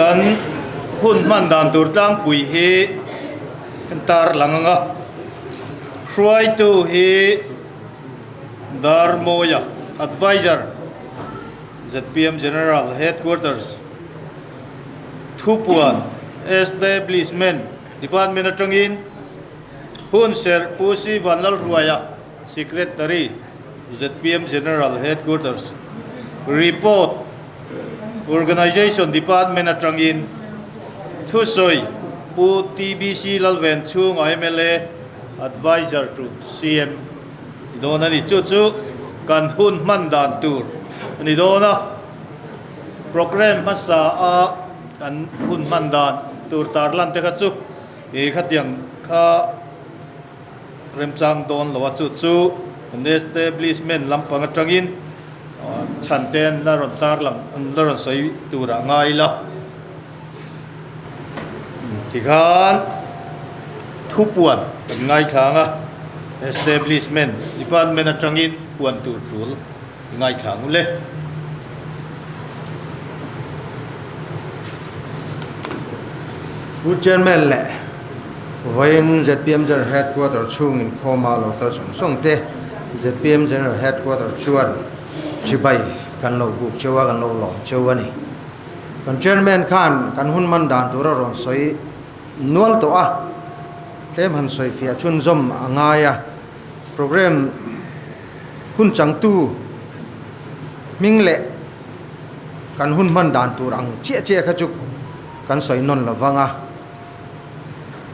Kan hun hman dan tur tlangpui hi kan tar lang ang a, hruaitu hi Darmawia, Adviser, zpm General Headquarters, Thupuan Establishment Department atangin Hunserh Pu Si Vanlalhruaia, Secretary, zpm General Headquarters, Report, Organisation Department atangin Thusawi Pu TBC Lalvenchhunga mla, Adviser to CM ni dawn a ni. Chu chu kan hun hman dan tur a ni dawn a. Programme hmasa a kan hun hman dan tur tarlan te kha chu ih khatiang kha remchang dawn lo a, chu chu an establishment lampang atangin chhan te an la rawn tarlang an la rawn sawi turah ngai ila. Tikhan thupuan kan ngaithlang a, establishment department atangin puan tur tul ngaithlang ule. Pu Chairman leh vawiin zpm General Headquarter chhung inkhawma lo kal sawng sawng te zpm General Headquarter chuan chibai kan lo buk cheu a, kan lo lawm cheu a ni. Kan Chairman khan kan hun man dan tur a rawn sawi nual tawh a, tlem han sawi fiah chhunzawm a ngai a, programme hun changtu hming leh kan hun hman dan tur ang chiah chiah kha chu kan sawi nawn lo vang a.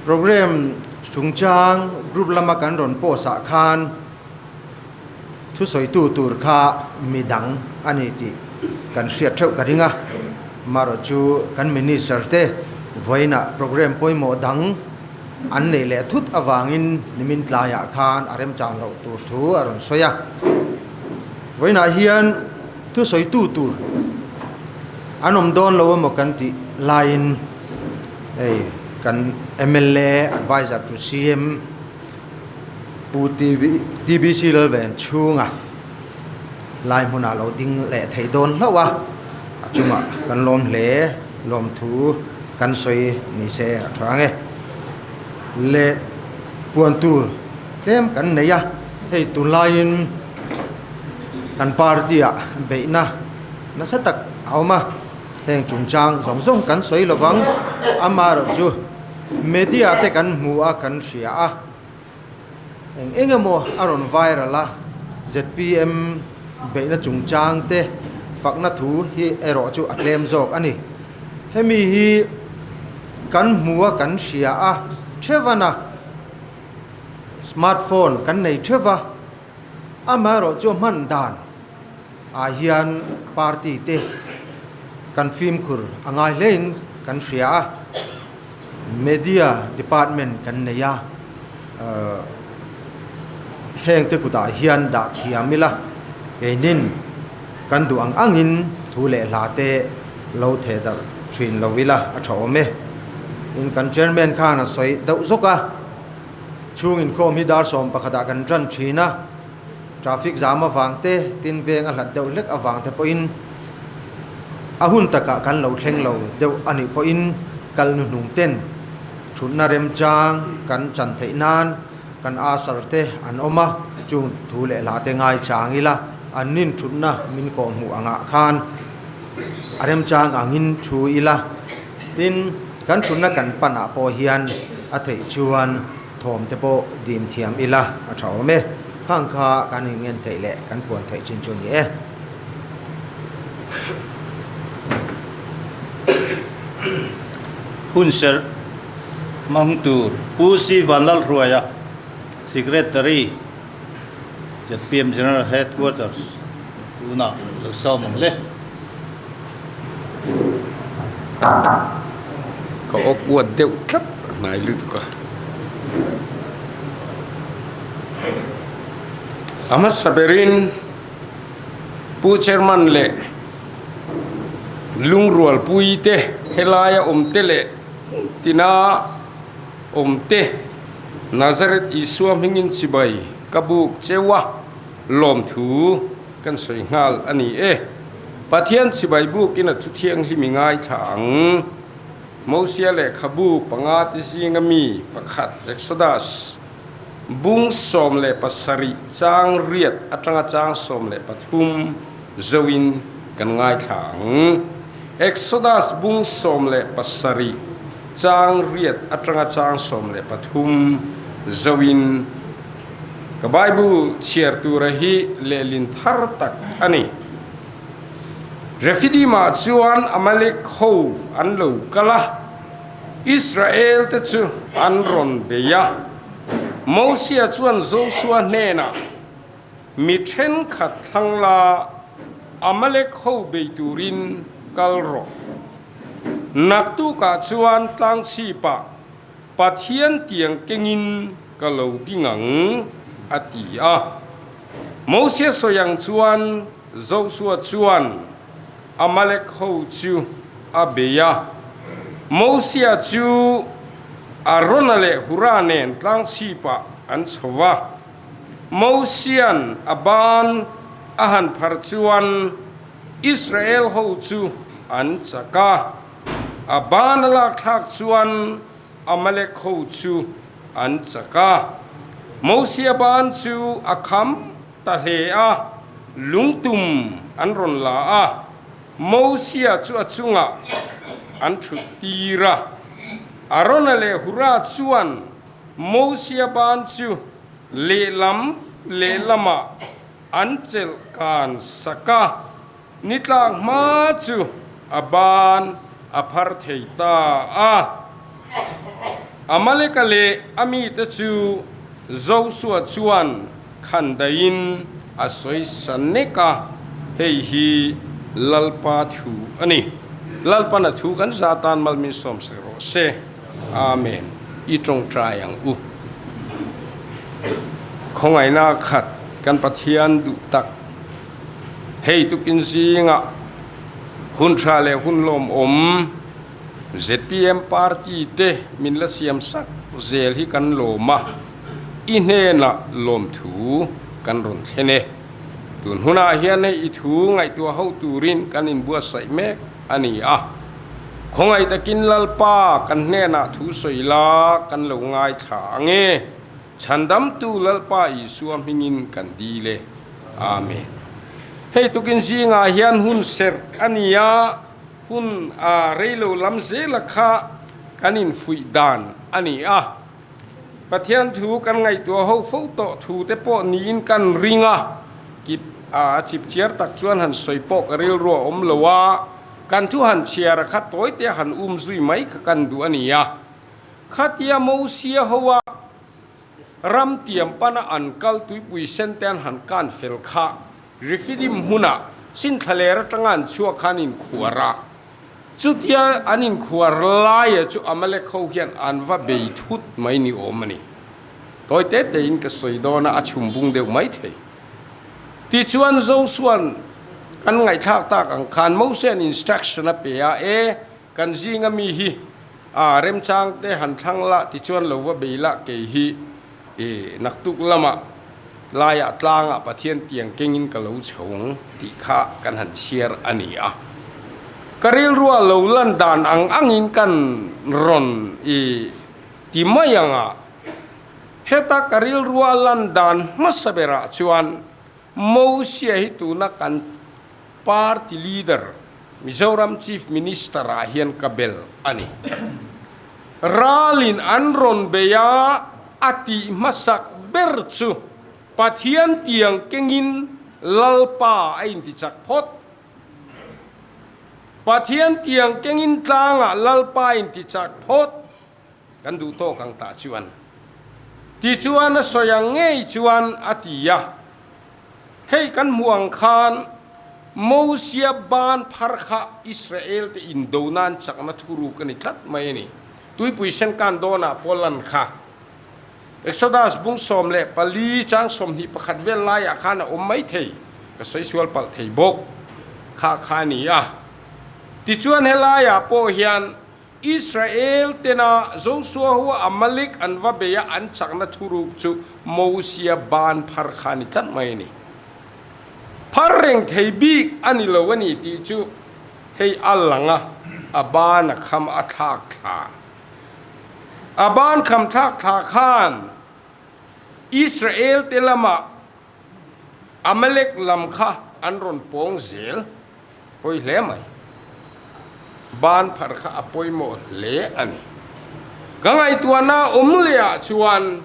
Programme chungchang group lama kan rawn post ah khan Thusawitu tur kha midang a ni tih kan hriat theuh ka ring a, marawh chu kan Minister te vawiinah programme pawimawh dang an neih leh thut avangin nimin tlaiah khan a remchang loh tur thu a rawn sawi a. Vawiinah hian thusawitu tur an awm dawn lo emaw kan tih laiin hei kan mla Adviser to CM, Pu TBC Lalven chhunga lai hmunah lo ding leh thei dawn hlauh a, a chungah kan lawm hle, lawmthu kan sawi ni se a tha ang e. Leh puan tur tlem kan nei a, hei tunlaiin kan party ah beihna nasa tak a awm a, heng chungchang zawng zawng kan sawi lovang, amaherawhchu Media te kan hmu a kan hria a, eng eng emaw a rawn viral a, zpm beihna chungchang te fakna thu hi erawh chu a tlem zawk a ni. Hemi hi kan hmu a kan hria a thevan a, smartphone kan nei theuh a, amaherawh chu a hman dan ah hian party te kan fimkhur a ngai hlein kan hria a, media department kan nei a, heng te kutah hian dah thiam ila keinin kan duh ang angin thu leh hla te lo theh darh thin lo ila a tha awm e. Tin, kan chairman khan a sawi deuh zawk a, chhung inkhawm hi dar 11 ah kan tan thin a. Traffic zam avang te, tin veng a hlat deuh hlek avang te pawhin a hun takah kan lo thleng lo deuh a nih pawhin kal hnuhnung ten thutna remchang kan chan theih nan kan usher te an awm a, chung thu leh hla te ngai chang ila an nin thutna min kawh hmuh angah khan a remchang angin thu ila, tin kan thutna kan pan ah pawh hian a theih chuan Thawm te pawh dim thiam ila a tha awm e. Khang kha kan in ngen theih leh kan puan theih chin chu a ni e. Hunserh hmang tur Pu Si Vanlalhruaia, Secretary, zpm General Headquarters tunah lo sawm ang le. Ka awkward deuh tlat a hnai lutuk a. A hmasa berin Pu Chairman leh Lungrualpui te helaia awm te leh tina awm te Nazareth Isua hmingin chibai ka buk cheu a lawmthu kan sawi nghal a ni e. Pathian chibai bukin a thu thianghlim i ngaithla ang. Mosia lehkhabu panga te zinga mi pakhat Exodus bung 17 chang riat atanga chang 13 zoin kan ngaithla ang. Exodus bung 17 chang riat atanga chang 13 zoin ka Bible chhiar tura hi lehlin thar tak a ni. Refidim-ah chuan Amalek ho an lo kal a, Israel-te chu an rawn bei a. Mosia chuan Josua hnenah, Mi thenkhat thlang la, Amalek ho bei turin kal rawh. Naktukah chuan tlangchhipah Pathian tiang kengin ka lo ding ang, a ti a. Mosia sawi ang chuan Joshua chuan Amalek ho chu a bei a. Mosia chu Arona leh Hura nen tlangchhipah an chho va. Mosia'n a ban a han phar chuan Israel ho chu an chak a. A ban a lak thlak chuan Amalek ho chu an chak a. Mosia ban chu a kham ta hle a, lungtum an rawn la a. Mosia chu a chungah an thut tir a. Arona leh Hura chuan Mosia ban chu lehlam lehlamah an chelh kan sak a. Ni tlak hma chu a ban a phar thei ta a. Amaleka leh a mite chu Josua chuan khan daihin a sawi sa nek a, hei hi Lalpa thu a ni. Lalpan a thu kan za tan mal min sawm sak rawh se. Amen. I tawngtai ang u. Khawngaihna khat kan Pathian duh tak. Hei tukin zingah hun tha leh hun lawmawm zpm party te min la siam sak zel hi kan lawm a, i hnenah lawmthu kan rawn thlen e. Tun hunah hian hei i thu ngaihtuah ho turin kan inbuatsaih mek a ni a. Khawngaih takin Lalpa kan hnenah thu sawi la kan lo ngaithla ang e. Chhandamtu Lalpa Isua hmingin kan dil e. Amen. Hei tukin zingah hian hun serh a ni a, hun a reilo lam zela kha kan infuih dan a ni a. Pathian thu kan ngaihtuah ho fo tawh thu te pawh niin kan ring a, kip a chip chiar tak chuan han sawi pawh ka rilru a awm lo a, kan thu han chhiar a kha tawi te han um zui mai kha kan duh a ni a. Khatia Mosia hoa ram tiam pana an kal tuipui sen te an han kan fel kha Refidim hmunah Sinthlaler atanga an chhuak khan inkhuar a. Chutia an inkhuar laia chu Amalek ho hian an va bei thut mai ni awm a ni. Tawi te tein ka sawi dawn a, a chhum bung deuh mai thei. Tichuan Josua'n kan ngaihthlak tak ang khan Mosia'n instruction a pe a, E, Kan zinga mi hi a remchang te han thlang la tichuan lo va bei la kei hi i naktuk lamah laiah tlangah Pathian tiang kengin ka lo chhawng tih kha kan han chhiar a ni a. Ka rilrua lo lan dan ang angin kan rawn i ti mai ang a, heta ka rilrua lan dan hmasa berah chuan Mosia hi tuna kan Party leader, Mizoram Chief Minister ah hian ka bel a ni. Ralin an rawn bei a, a tih hmasak ber chu Pathian tiang kengin Lalpa a intichak phawt. Pathian tiang kengin tlangah Lalpa a intichak phawt. Kan duh tawk ang tah chuan. Tichuan a sawi ang ngei chuan a ti a. Hei kan hmuh ang khan Mosia ban phar kha Israel te indo nan chakna thuruk a ni tlat mai a ni. Tuipui sen kan dawnah pawh lan kha Exodus bung 14 chang 21 vel laiah khan a awm mai thei, ka sawi sual palh thei bawk kha kha a ni a. Tichuan helaiah pawh hian Israel tena Joshua ho Amalek an va bei a, an chakna thuruk chu Mosia ban phar kha a ni tlat mai a ni. Phar reng thei bik a ni lo a ni tih chu hei a lang a. a ban a kham a thlak thla. A ban kham thlak thla khan Israel te lamah Amalek lam kha an rawn pawng zel pawi hle mai. Ban phar kha a pawimawh hle a ni. Ka ngaihtuahna awm leh ah chuan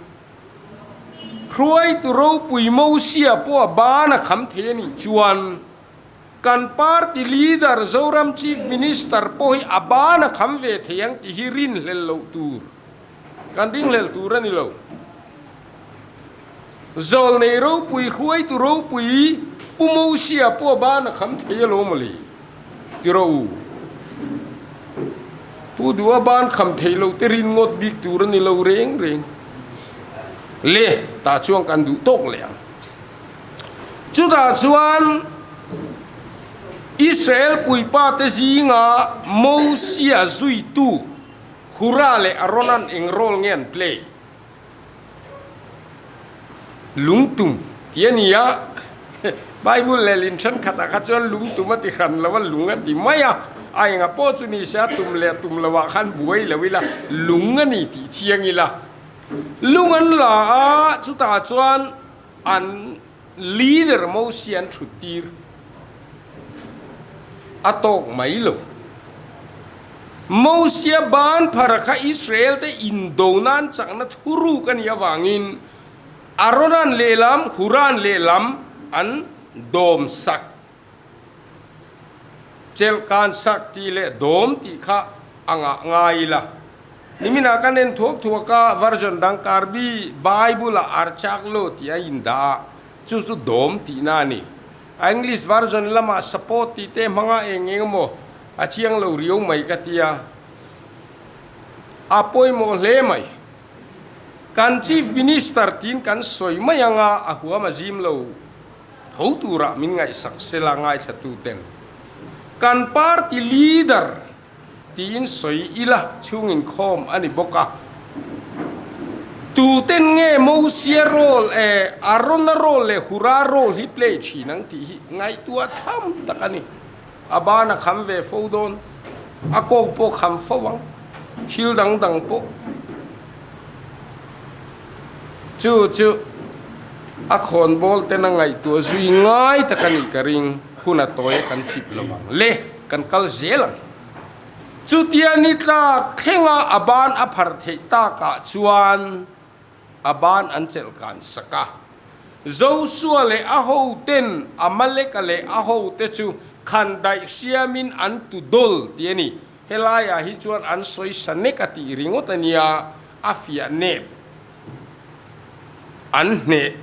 Hruaitu ropui Mosia pawh a ban a kham thei a nih chuan kan party leader Zoram Chief Minister pawh hi a ban a kham ve thei ang tih hi rinhlel loh tur kan ringhlel tur a ni lo. Zawlnei ropui hruaitu ropui Pu Mosia pawh a ban a kham thei alawm mawle ti rawh u. Pu Duha ban kham thei lo te rin ngawt bik tur a ni lo reng reng. Le tah chuan kan duh tawk leh ang. Chutah chuan Israel puipa te zinga Mosia zuitu Hura leh Aaron-a'n eng role nge an play? Lungtum tih a ni a, Bible lehlin thenkhatah kha chuan lungtum a ti hran lo a, lung a ti mai a, a enga pawh chu ni se a tum leh a tum loah khan buai lo ila, lung a ni tih chiang ila. Lung an la a, chutah chuan an leader Mosia an thut tir a tawk mai lo. Mosia ban phara kha Israel te indo nan chakna thuruk a nih avangin Aaronan lehlam, Huran lehlam an dawm sak. Chelhkan sak tih leh dawm tih kha a ngah ngai ila. Niminah kan en thuak thuak a, version dang Karbi Bible ah Archaklo tih a indah a, chu chu dawm tihna a ni. A English version lamah support tih te hmanga eng eng emaw a chiang lo riau mai ka tia. A pawimawh hle mai. Kan Chief Minister tiin kan sawi mai anga a huam a zim lo tho turah min ngaihsak sela ngaithlatu ten kan party leader tiin sawi ila chhung inkhawm a ni bawk a. Tuten nge Mosia role eh Arona role leh Hura role hi play thin ang tih hi ngaihtuah tham tak a ni. A ban a kham ve fo dawn, a kawk pawh kham fo ang, thil dang dang pawh. Chu chu a khawnbawl ten a ngaihtuah zui ngai tak a nih ka ring, hun a tawi a kan chip lo ang le, kan kal zel ang. Chutia ni tlak thlenga a ban a phar theih takah chuan a ban an chelh kan sak a. Josua leh a hoten Amaleka leh a hote chu khandaih hriamin an tu dawl tih a ni. Helaiah hi chuan an sawi sa nek a tih ringawt a nia, a fiah nep. An hneh,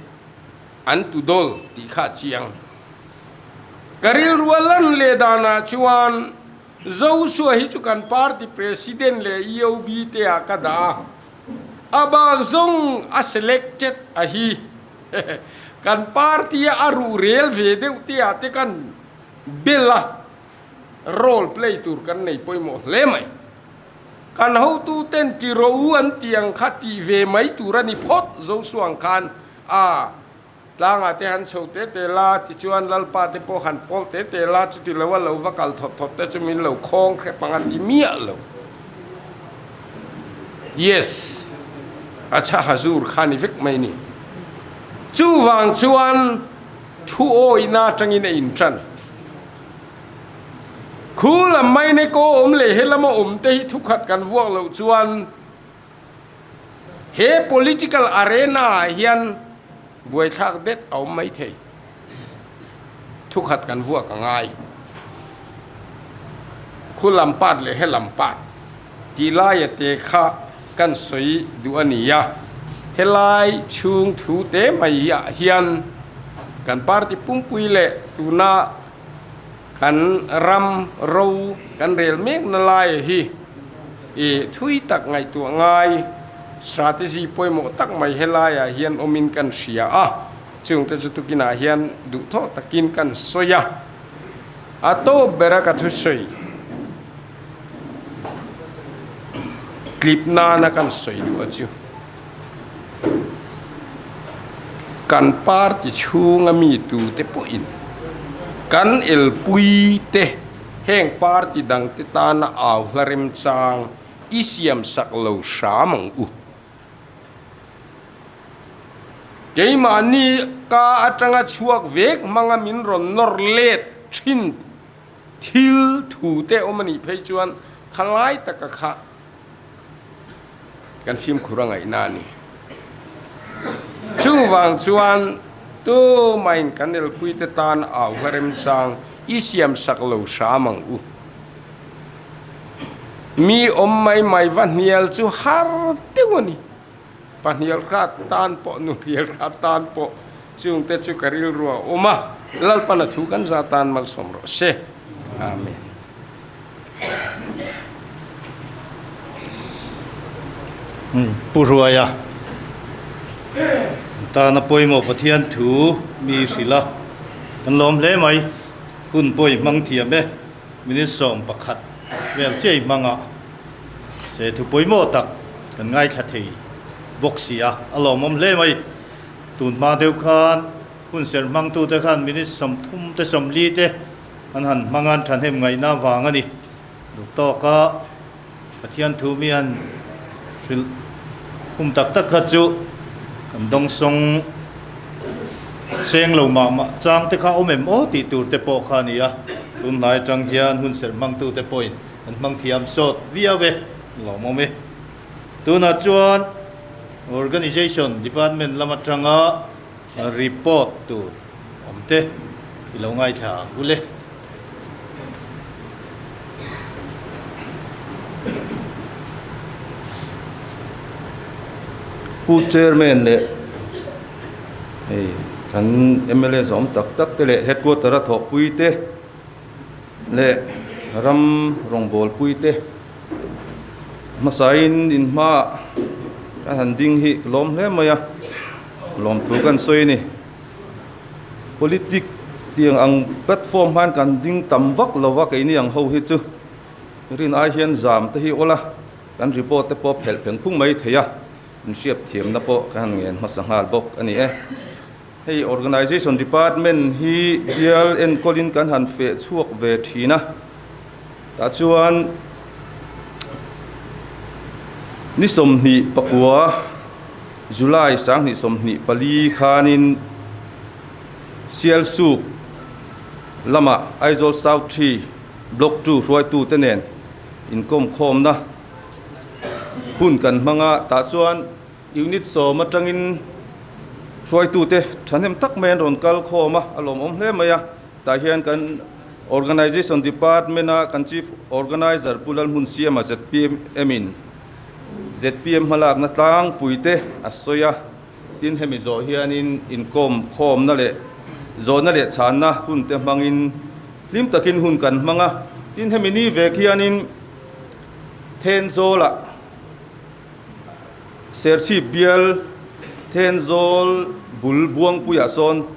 an tu dawl tih kha a chiang. Ka rilrua lan leh danah chuan Josua hi chu kan party president leh EOB te ah ka dah a. A bak zawng a selected a hi. Kan party a a ruh rel ve deuh te ah te kan bel a, role play tur kan nei pawimawh hle mai. Kan hotu ten ti rawh u an tih ang kha tih ve mai tur a ni phawt Josua ang khan a. Tlangah te han chho te te la, tichuan Lalpa te pawh han pawl te te la, chuti lo a lo va kal thawt thawt te chu min lo khawng hrep ang a ti miah lo. Yes, a chha hazur kha ni vek mai ni. Chuvang chuan thu awihna atangin a intan. Khu lam mai ne kaw awm leh he lama awm te hi thukhat kan vuak loh chuan, He political arena ah hian buaithlak det a awm mai thei. Thukhat kan vuak a ngai. Khu lam part leh he lam part tih laia te kha kan sawi duh a ni a. Helai chhung thu te mai ah hian kan party pumpui leh tuna kan ram ro kan rel mekna laia hi I thui tak ngaihtuah ngai strategy pawimawh tak mai helaiah hian awmin kan hria a, chungte chu tukinah hian duhthawh takin kan sawi a, a tawp bera ka thusawi tlip nana kan sawi duh a chu kan party chhunga mi tute pawhin kan elpui te. Heng party dangte tana au hla remchang i siamsak lo hram ang u. Keimahni ka atanga chhuak vek hmanga min rawn nawr let thin thil thu te awm a nih phei chuan khalai taka kha kan fimkhur a ngaihna a ni. Chuvang chuan tumahin kan elpuite tan au hla remchang i siamsak lo hram ang u. Mi awm mai mai va hnial chu har deuh a ni. Pa hnial hrat tan pawh, nu hnial hrat tan pawh chungte chu ka rilru a awm a, Lalpan a thu kan za tan malsawm rawh se. Amen. Pu Hruaia tana pawimawh Pathian thu mi hrilh a, kan lawm hle mai. Hun pawh i hmang thiam e, minute 11 vel chiah i hmang a, se thu pawimawh tak kan ngaithla thei bawk si a, a lawmawm hle mai. Tun hma deuh khan hun serh hmangtute khan minute 30 te 40 te An han hmang an thahnem ngaihna vang a ni. Duh tawka Pathian thu mi han hrilh khum tak tak kha chu kan dawngsawng seng lo mah mah chang te kha awm em aw tih tur te pawh kha a ni a. Tunhnai atang hian hun serh hmangtu te pawhin an hmang thiam sawt viau e, lawmawm e. Tunah chuan Organisation Department lam atanga Report tur awm te i lo ngaithla ang u le. Pu Chairman leh hei kan mla zawm tak tak te leh headquarter a thawhpui te leh ram rawngbawlpui te hmasain inhmaah ka han ding hi ka lawm hle mai a. Lawmthu kan sawi a ni. Politic tiang ang platform hian kan ding tam vak lo va keini ang ho hi chu rin ai hian zam te hi awl a, kan report te pawh phelh pheng phung mai thei a, inhriat thiamna pawh kan han ngen hmasa nghal bawk a ni e. Hei Organisation Department hi bial enkawlin kan han feh chhuak ve thin a, tah chuan ni 29 July 2024 khanin Sialsuk lama Aizawl South 3 Block 2 hruaitute nen inkawmkhawmna hun kan hmang a, tah chuan Unit 10 atangin hruaitute thahnem tak mai an rawn kal khawm a, a lawmawm hle mai a. Tah hian kan Organisation Department a kan Chief Organiser Pu Lalhmunsiama zpm in zpm hmalakna tlangpui te a sawi a, tin hemi zawh hianin inkawm khawmna leh zawhna leh chhanna hun te hmangin hlim takin hun kan hmang a, tin hemi ni vek hianin Thenzawlah Serchhip bial Thenzawl bul Buangpuiah sawn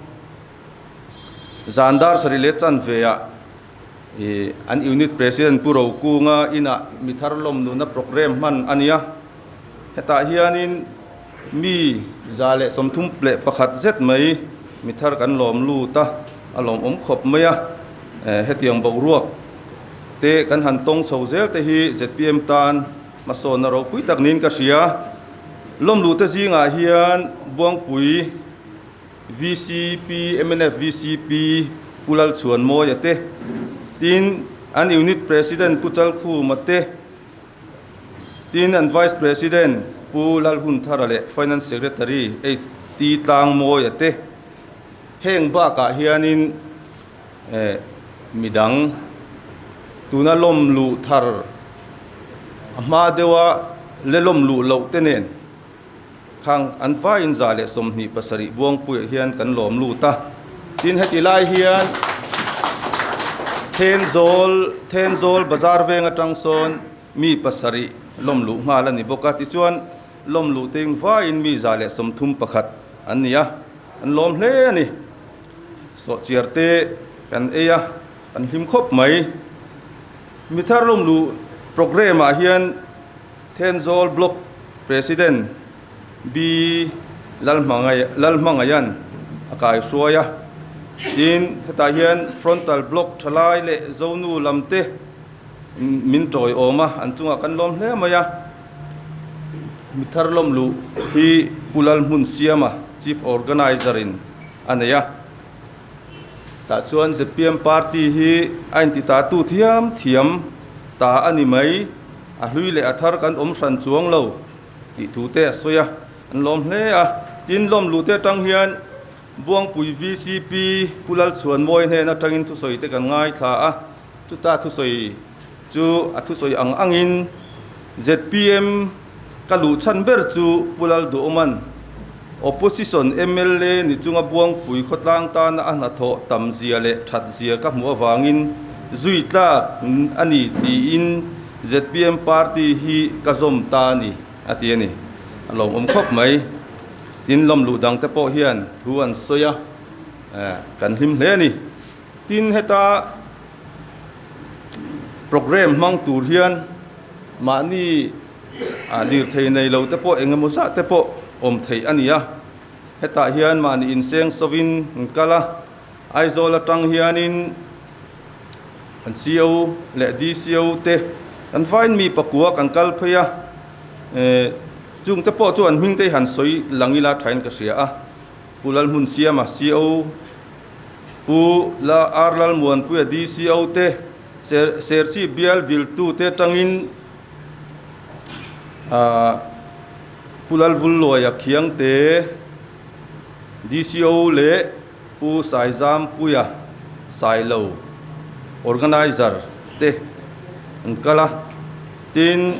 Zan dar sarih leh chanve ah ih an unit president Pu Rokunga inah mi thar lawm nuna programme hman a ni a, hetah hianin mi 131 zet mai mi thar kan lawm lut a, a lawmawm khawp mai a, hetiang boruak te kan han tawng chho zel te hi zpm tan hmasawnna ropui tak niin ka hria. Lawmluhte zingah hian Buangpui. Vcp, mnf vcp Pu Lalchhuanmawia te, tin an Unit President Pu Chalkhuma te, tin an Vice President Pu Lalhunthara leh Finance Secretary HT Tlangmawia te. Heng bakah hianin eh midang tuna lawm luh thar a hma deuha le lawm luh loh te nen Khang an vaiin 127 Buangpuiah hian kan lawm lut a, tin heti lai hian Thenzawl Thenzawl bazar veng atang sawn mi pasarih lawm luh nghal a ni bawk a, tichuan lawm luh te ing vaiin mi 131 an ni a, an lawm hle a ni. Sawhchiar te kan ei a, kan hlim khawp mai. Mi thar lawm luh programme ah hian Thenzawl Block President B. Lalhmangaian a kaihruai a. Tin, hetah hian frontal block thalai leh Zonu lam te min tawiawm a, an chungah kan lawm hle mai a. Mi thar lawm luh hi Pu Lalhmunsiama, Chief Organizer in a nei a. Tah chuan zpm party hi a inti ta tu thiam thiam ta a ni mai, a hlui leh a thar kan awm hran chuang lo tih thu te a sawi a, an lawm hle a. Tin, lawm luh te atang hian Buangpui vcp Pu Lalchhuanmawi hnen atangin thusawi te kan ngaithla a, chuta thusawi chu a thusawi ang angin zpm ka luh chhan ber chu Pu Lalduhawman Opposition mla ni chunga Buangpui khawtlang tana a hnathawh tam zia leh that zia ka hmuh avangin zui tlak a ni tiin zpm party hi ka zawm ta a ni, a ti a ni. A lawmawm khawp mai. Tin, lawm luh dangte pawh hian thu an sawi a, kan hlim hle a ni. Tin, heta programme hmang tur hian mahni Ah lirthei nei lo te pawh eng emaw zah te pawh awm theih a ni a, hetah hian mahni inseng sawin an kal a, Aizawl atang hianin an CO leh DCO te an vain mi pakua kan kal phei a, eh chung te pawh chu an hming te hi han sawi lang ila thain ka hria a, Pu Lalhmunsiama CO, Pu La R Lalmuanpuia DCO te, Serchhip bial viltu te atangin Pu Lalvulluaia Khiangte, DCO leh Pu Saizampuia Sailo, Organizer te an kal a. Tin,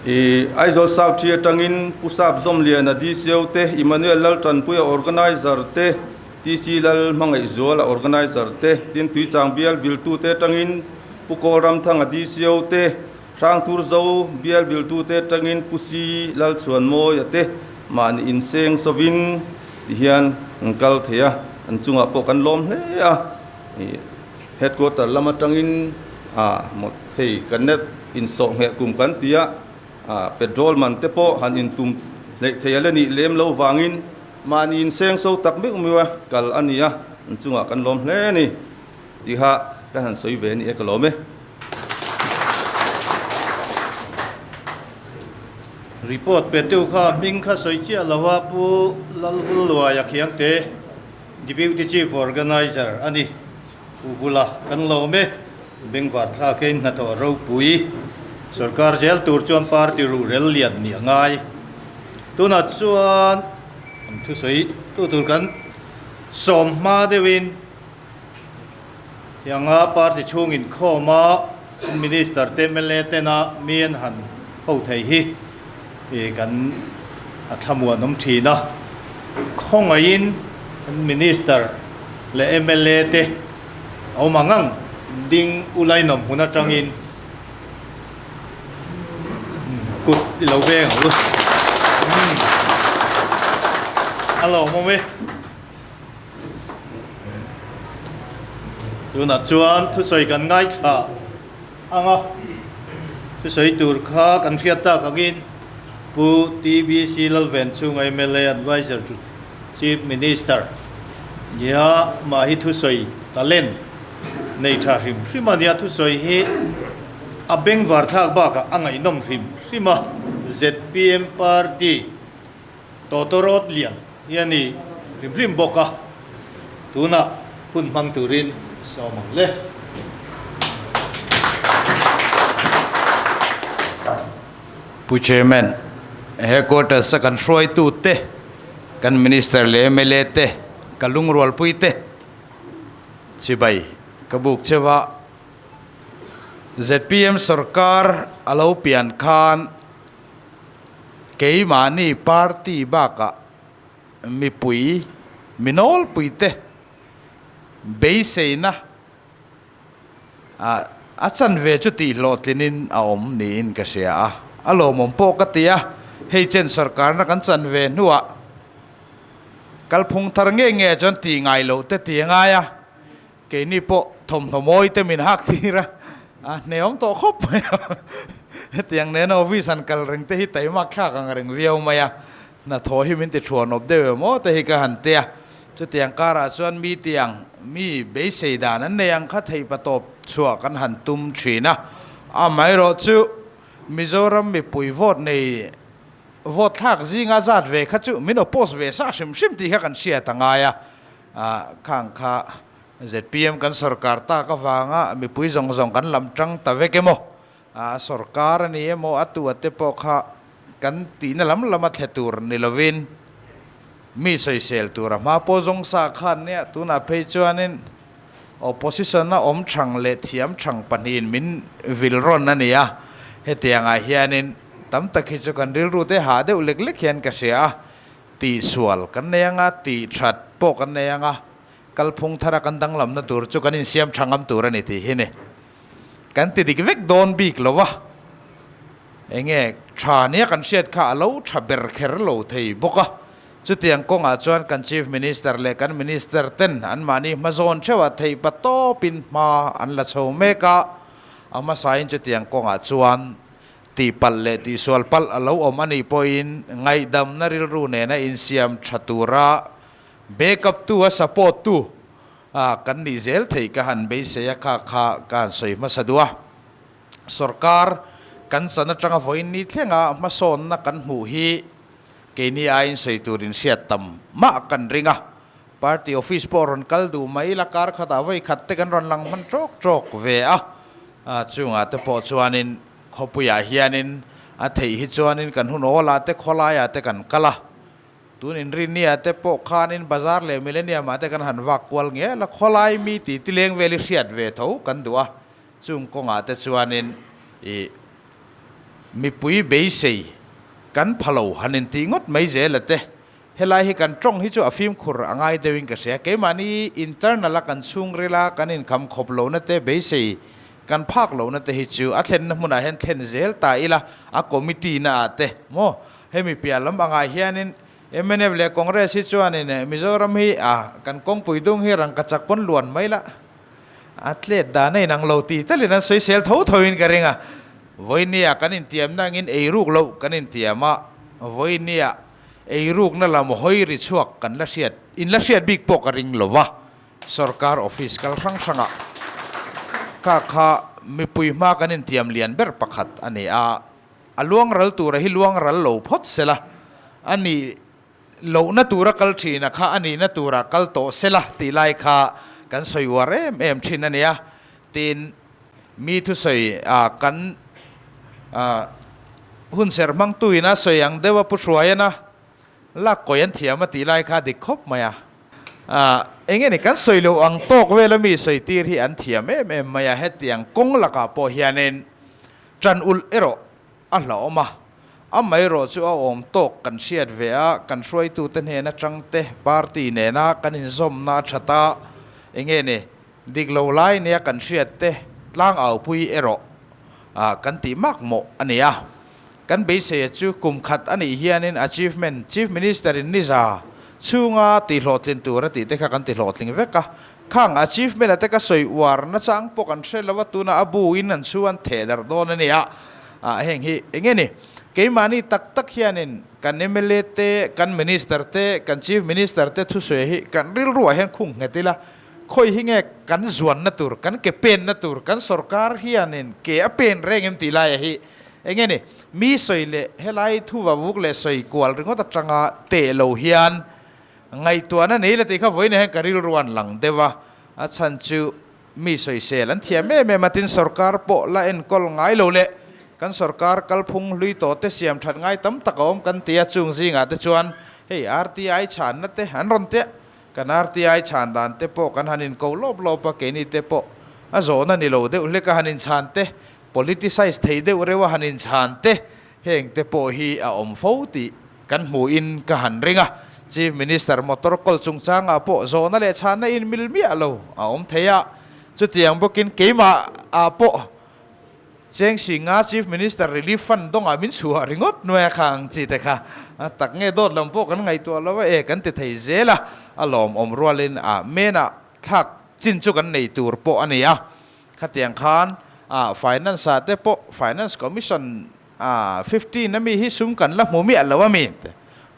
ih Aizawl South hi atangin Pu Sap Zawmliana DCO te, Emmanuel Laltanpuia Organizer te, TC Lalhmangaihzuala Organizer te, tin Tuichang bial viltute atangin Pu Kawlramthanga DCO te, Hrangtur Zo bial viltute atangin Pu Si Lalchhuanmawia te mahni inseng sawin ti hian an kal thei a, an chungah pawh kan lawm hle a. Headquarter lam atangin a hei kan net insawh ngheh kum kan ti a, petrol man te pawh han intum hleih thei a la nih lem lo vangin mahni inseng so tak meuh meuh a kal a ni a, an chungah kan lawm hle a ni. Tiha ka han sawi ve a ni e ka lawm e. Report pe tu kha hming kha sawi chiah lo a Pu Lalvulluaia Khiangte, Deputy Chief Organizer a ni. Pu Vula kan lawm e. Bengvar thlakin hnathawh ropui sorkar zel tur chuan party ruhrel lian nih a ngai. Tunah chuan an thusawi tu tur kan sawm hma deuhin Tianga party chhung inkhawma Minister te mla tena mi an han ho thei hi kan a thlamuan awm thin a. Khawngaihin Minister leh mla te a awm ang ang ding ulainawm hmun atangin kut i lo veng ang u. A lawmawm e. Tunah chuan thusawi kan ngaithla ang a, thusawi tur kha kan hriat tak angin Pu TBC Lalvenchhunga mla Adviser to Chief Minister nia mah hi thusawi talent nei tha hrim hrim a nia, thusawi hi a bengvar thlak bakah a ngaihnawm hrim hrim a, zpm party Tawtawrawt lian hi a ni hrim hrim bawk a, tunah hun hmang turin sawm ang le. Pu Chairman, Headquarters a kan hruaitute, kan Minister leh mla te, ka lungrualpui te chibai ka buk cheu a. Zpm sorkar a lo pian khan Keimahni party bakah mipui mi nawlpuite beiseina a chanve chu tih hlawhtlinin a awm niin ka hria a, a lawmawm pawh ka ti a, hei chen sorkarna kan chanve hnuah kalphung thar nge nge chuan tih ngai loh te ti a ngai a. Keini pawh thawmhnaw mawi te min hak tir a, a hneawm tawh khawp mai a. Hetiang nena office han kal reng te hi taimak thlak ang reng viau mai a, hnathawh hi min ti thuanawp deuh em aw te hi ka han ti a. Chutiang karah chuan mi tiang mi beisei dan an nei ang kha theihpatawp chhuah kan han tum thin a. Amaherawh chu Mizoram mipui vote nei vote thlak zinga zat ve kha chu min oppose ve sa hrim hrim tih kha kan hriat a ngai a. Khang kha zpm kan sorkar tak avanga mipui zawng zawng kan lam tang ta vek emaw A sorkar a ni emaw a tu a te pawh kha kan tihna lam lama thle tur ni lovin mi sawisel tur a hma pawh zawng sa khan nia tunah phei chuanin opposition a awm thang leh thiam thang pahnihin min vil rawn a ni a, hetiangah hianin tam tak hi chu kan rilru te hah deuh lek lek hian ka hria a, tihsual kan nei anga tih that pawh kan nei anga kalphung thara kan danglamna tur chu kan insiam tha ngam tur a ni tih hi ni. Kan ti dik vek dawn bik lo a, enge tha nia kan hriat kha a lo tha ber kher lo thei bawk a. Chutiang kawngah chuan kan Chief Minister leh kan Minister ten anmahni hmazawn theuhah theih pa tawpin hma an la chho mek a, a hmasain chutiang kawngah chuan tihpalh leh tihsual palh a lo awm a nih pawhin ngaihdamna rilru nena insiam tha tura backup tu a support tu A, kan nih zel theih ka han beisei a, kha kha ka han sawi hmasa duh a. Sorkar kan chan atanga vawiin ni thlenga hmasawnna kan hmuh hi keini aiin sawi turin hriat tam mah kan ring a. Party office pawh rawn kal duh mai ila kar khatah vawi khat te kan rawn lang hman tawk tawk ve a. Chungah te pawh chuanin khawpuiah hianin a theih hi chuanin kan hun awlah te khawlaiah te kan kal a. Tun inrinnia te pawh khanin bazar leh millennium ah te kan han vak kual nge la khawlai mi tih tileng vel i hriat ve tho kan duh a, chung kawngah te chuanin ih mipui beisei kan pha lo han intih ngawt mai zel a te. Helai hi kan tawng hi chu a fimkhur a ngai deuhin ka hria, keimahni internal a kan chhungril a kan inkham khawp lohna te beisei kan phak lohna te hi chu a thlenna hmunah hian thlen zel ta ila a committee na ah te maw Hemi piah lam angah hianin mnf leh Congress hi chuanin Mizoram hi a kan kawngpui dung hi rangkachak pawn luan mai la, a tlet dan a inang lo tih talin an sawisel tho thoin ka ring a. Vawinia kan intiamna angin eiruk loh kan intiam a, vawinia eirukna lam hawi ri chhuak kan la hriat, in la hriat bik pawh ka ring lo va, sorkar office kal hrang hrangah kha kha mipui hma kan intiam lian ber pakhat a ni a. A luang ral tura hi luang ral lo phawt sela, a nih lohna tura kal thina kha a nihna tura kal tawh sela tih lai kha kan sawi uar em em thin a nia. Tin, mi thusawi a kan hun serh hmangtuin a sawi ang deuh a Pu Hruaiana lak kawi an thiam a tih lai kha a dik khawp mai a. Eng nge ni kan sawi loh ang tawk vela mi sawi tir hi an thiam em em mai a, hetiang kawng lakah pawh hianin Ṭan ulh erawh a hlauhawm a, amaherawh chu a awm tawk kan hriat ve a, kan hruaitute hnen aṭang te party nena kan inzawmna a ṭhat a, enge ni dik lo lai nia kan hriat te tlang aupui erawh kan tih mak mawh a ni a. Kan beiseia chu kum khat a nih hianin achievement Chief Minister in niza chhunga tihhlawhtlin tur a tih te kha kan tihlawhtling vek a, Khang achievement a te ka sawi uar nachang pawh kan hre lo a, tuna a bu in an chu an theh darh dawn a nia. Ah heng hi eng nge ni? Keimahni tak tak hianin kan mla te, kan minister te, kan chief minister te thusawi hi kan rilruah hian khung nghet ila, khawi hi nge kan zuanna tur, kan ke penna tur, kan sorkar hianin ke a pen reng em tih laia hi eng nge ni? Mi sawi leh helai thu vavuk leh sawi kual ringawt atanga teh lo hian Ngaihtuahna nei la tih kha vawiin hian ka rilru an lang deuh a, a chhan chu mi sawisel an thiam em em a, tin sorkar pawh la enkawl ngai lo leh kan sorkar kalphung hlui tawh te siam that ngai tam tak a awm kan ti a, chung zingah te chuan hei RTI chhanna te an rawn tia, kan RTI chhan dan te pawh kan han inko lawp lawp a, keini te pawh a zawhna ni lo deuh hlek a han inchhan te, politicize thei deuh reuh a han inchhan te, heng te pawh hi a awm fo tih Kan hmuhin ka han ring a, Chief Minister motor kawl chungchangah pawh zawhna leh chhanna in mil miah lo a awm thei a, chutiang bawkin keimah ah pawh Cheng Singa Chief Minister Relief Fund dawngah min chhuah ringawt nuai a kha ang chi te kha tak nge dawt lam pawh kan ngaihtuah lo a e kan ti thei zel a, a lawmawm rualin ah menah thlak chin chu kan nei tur pawh a ni a, khatiang khan ah Finance ah te pawh Finance Commission A, 15 a mi hi sum kan la hmu miah lo a mi?